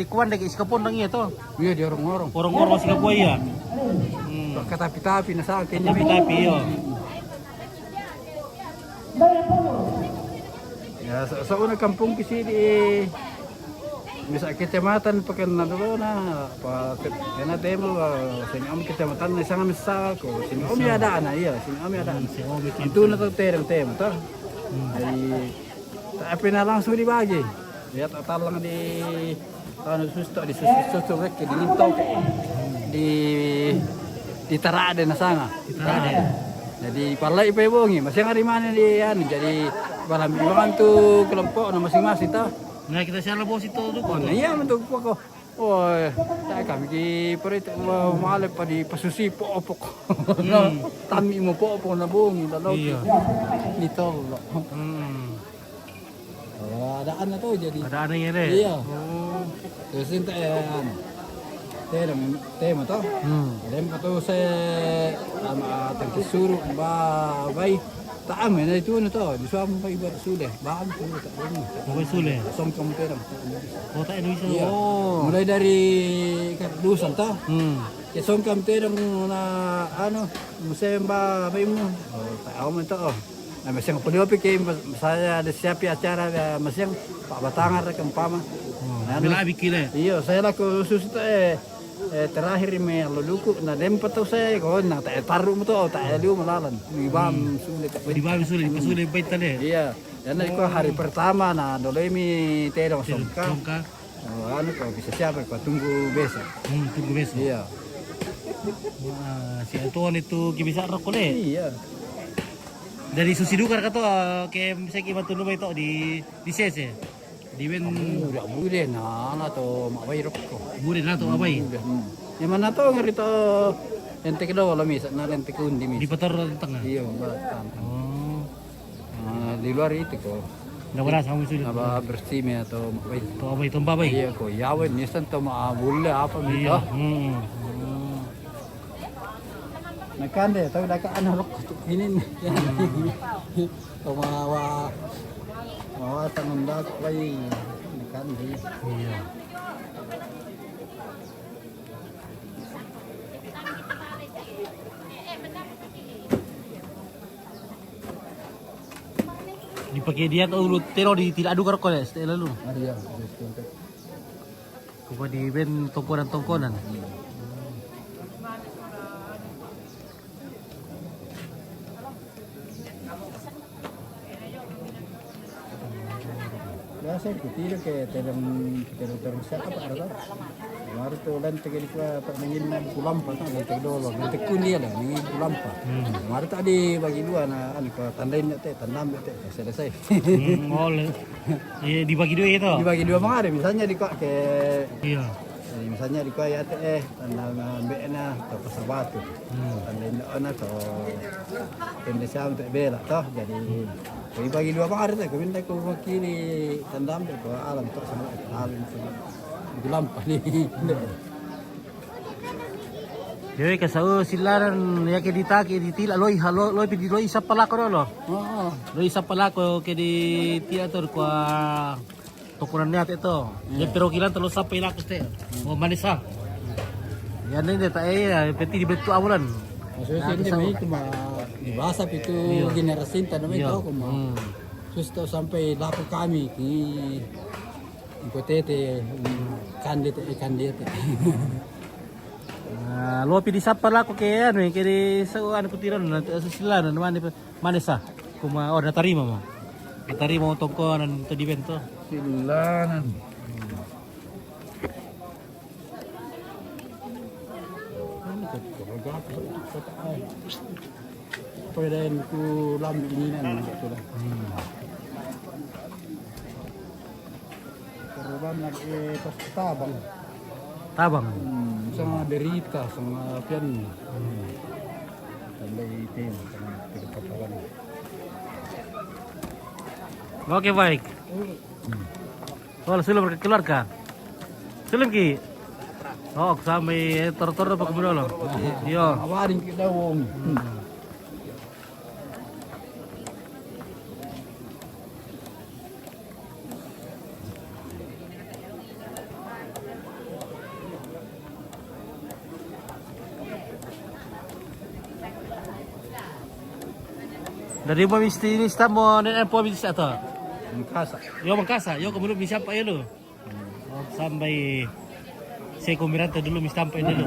kuan dek isi kapondang iya to. Iya, di orang-orang. Orang-orang isi kapua iya. Hmm. Katapi-tapi na sa, katapi-tapi, iya. Ya, sa, sa una kampung ke sini, bisa kecamatan pakai na dulu na, apa, ke-, kena temo, eh, sing om kecamatan na sangat besar ko, sing om ya ada anak, iya, sing om ya ada anak. Hmm, sing om itu. Itu na to terem temo to. Hmm. Jadi, tapi na langsung dibagi. Lihat atalang di, anu, susto, di susto, susto, di nintong, di, di tarade na sanga. Di tarade. Jadi, palai pe bongi, masing hari mana di, anu, jadi, balam iwangan tu kelompok na masing-masing, ta? Nah, kita siapa bos itu tu, oh, nah, iya, untuk pokok. Oh, tak kami ki perita, male pa di pasusi po opok. Hmm. Tami mo po opok na bongi, lalu. Iya. Di tolo. Hmm. Oh, ada anak tu jadi. Ada anak ya, deh? Iya. Oh. Terus ente, eh, anu. Temo, temo to. Hmm. Temo to se, ama tangki suru, ba, bai. Ta ame na itu anu to, di suam bai ba sule. Ba ame tu ta ame. Bai sule. Songkam terang. Oh, ta Indonesia. Iya. Oh. Mulai dari Kardusan ta. Hmm. Ke songkam terang na, anu, musim ba, bai mu. Oh, ta ame to. Na, masiang puli opi ke, mas-, saya ada siapi acara, ya, masiang pa' batangan raka umpama. Oh, na, anu, bilang abi kile. Iyo, saya laku susu to, eh, eh, terakhir me alo duku, na dempa to saya, ko, na, ta, eh, taru mu to, ta, eh, liu malalan. Ni bam sulit. Di bam sulit, sulit baita le. Iya, dan ko hari pertama, na, dolo mi tedong songka. Songka. Oh, anu, ko bisa siapa, ko tunggu besok. Hmm, tunggu besok. Iya. Wah, si Anton itu ke bisa rokok le. Iya. Dari susi duka ka to, ke bisa ki bantu bai to di, di sese. Di ben. Udah bude na, na to mak bai rokok. Bude na to mak bai. Udah. Hmm. Yang mana to ngeri to lente kedua lo misa, na lente kundi misa. Di patar tengah. Iya, barat tengah. Oh. Ah, di luar itu ko. Nda berasa kamu sudah. Apa bersih me atau mak bai? To bai, to mak bai. Iya ko, yawe misan to mak bulle apa mi to. Iya. Hmm. Hmm. Nakande, tahu dah ka anak rokok tu ini ni. Hmm. Ko mawa, mawa tangan dah bai. Nakande. Iya. Dipake dia tau lu tero di tidak adu karokko le, setelah lu. Ada ya, ada sekian. Kupa di ben tongkonan-tongkonan. Biasa ku tidak ke terang, terang, terang siapa ada tahu. Kemarin tu lente ke dikua tak nangin buku lampa tak lente dolo, lente kundi ada nangin buku lampa. Hmm. Kemarin tak dibagi dua na, anu, ko tandain te, tandam te, selesai. Hmm, oh, le-, iya, dibagi dua itu? Dibagi dua mangare, misalnya dikua ke, iya. Jadi misalnya dikua ya te, eh, tandam, eh, ambek na, atau pasar batu. Hmm. Tandam indak ona to. Tenda siam tu bela toh. Jadi, hmm, jadi bagi dua hari tu, kami ndak ko wakili tandam tu, ko alam tu sama alam tu. Di lampa ni. Jadi kasau silaran ya ke ditaki, ditila loi, ha, lo-, loi pi di loi sapa lako dolo. Oh, oh. Loi sapa lako ke di tia tu kua. Tokonan niat itu. Iya. Dia perwakilan terus sampai laku teh. Hmm. Oh, manis ah. Ya, ini dia tak, eh, ya, peti dibentuk awalan. Maksudnya nah, ini itu mah di bahasa itu, iya, generasi itu namanya, iya, tahu kok mah. Hmm. Terus tahu sampai laku kami ini. Ikut tete, hmm, kande te, eh, kande te. Ah, lopi di sapa lako ke anu, ke di sa-, anu kutiran, na, sa sila, na, mane, mane sa. Kuma, oh, natarima mo. Natarima mo tongkonan to di bento. Silanan. Pwede ku lambi ini, anu, sudah. Hmm. Korban lagi pas tabang. Tabang. Hmm, sama derita, sama pian. Hmm. Tambah itim, sama tidak apa-apa. Oke, baik. Oh, sudah berkeluarga. Sudah ki. Oh, sampai tor-tor apa kemudian lo? Iya. Awarin kita wong. Hmm. Dari mo misti ini sta mo nen po misti ata. Mangkasa. Yo mangkasa, yo kamu misti apa ya lo? Sampai saya kumiranta dulu misti sampai dulu.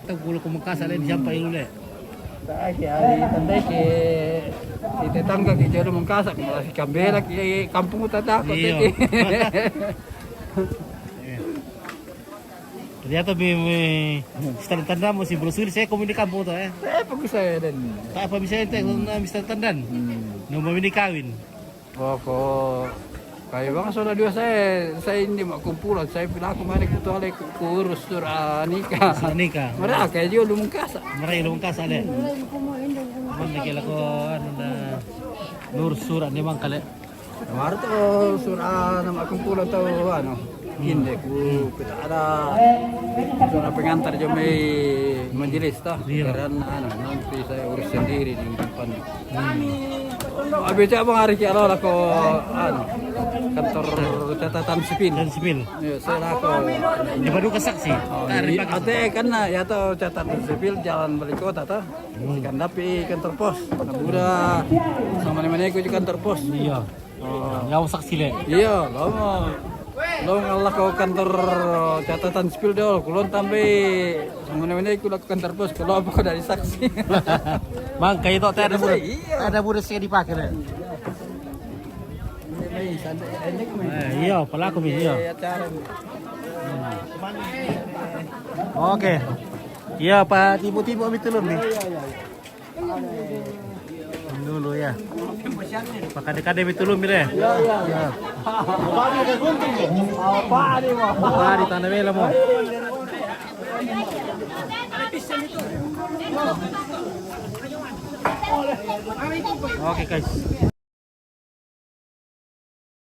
Tahu kalau kamu mangkasa le misti sampai dulu le. Tandai ke, tandai ke, si tetangga ke jauh mangkasa, malah si kambela ke kampung tata ko. Iya. Ternyata mi, mi, setelah tanda mo si brosuri saya komi di kampung to, eh. Eh, bagus saya dan. Tak apa misalnya teh, na misalnya tandan. Hmm. Nomor ini kawin. Oh, ko kayu bang sudah dua saya, saya ini mau kumpulan, saya bilang kemarin ketua le ku-, kurus surat nikah. Surat nikah. Mereka kayak dia lu mangkasa. Mereka lu mangkasa le. Mana kira ko anu na nur surat ni mang kale. Kemarin tuh surat nama kumpulan tuh anu. Inde ku kita ada surat pengantar jomai majelis toh. Iya. Karena anu nanti saya urus sendiri di depan. Hmm. Habis itu abang hari kialo lah ko anu kantor catatan sipil. Dan sipil. Iya, saya lah ko. Di baru ke saksi. Oh, tarik iya, pakai ate kan na, ya toh catatan sipil jalan balik kota toh. Hmm. Kan tapi kantor pos. Nah, bura sama mana-mana ikut kantor pos. Iya. Oh. Nyawa saksi le. Iya, lo mau. Lo ngalah ko kantor catatan sipil deh, kulon tambe. Sama mana-mana ikut ke kantor pos, kalau apa dari saksi. Mang, kayak itu teh ada murid. Iya. Ada murid saya dipakai le. Ini, ini, santai. Ini, ini. Eh, iya, pelaku mi, iya. Iya, cara. Oke. Iya, Pak, tipu-tipu mi tulung nih. Iya, iya, iya. Dulu ya. Pakade-kade mi tulung mi le. Iya, iya, iya. Apa nih, Kak Gunting? Apa nih, Bang? Apa di tanah bela mo? Oke, guys.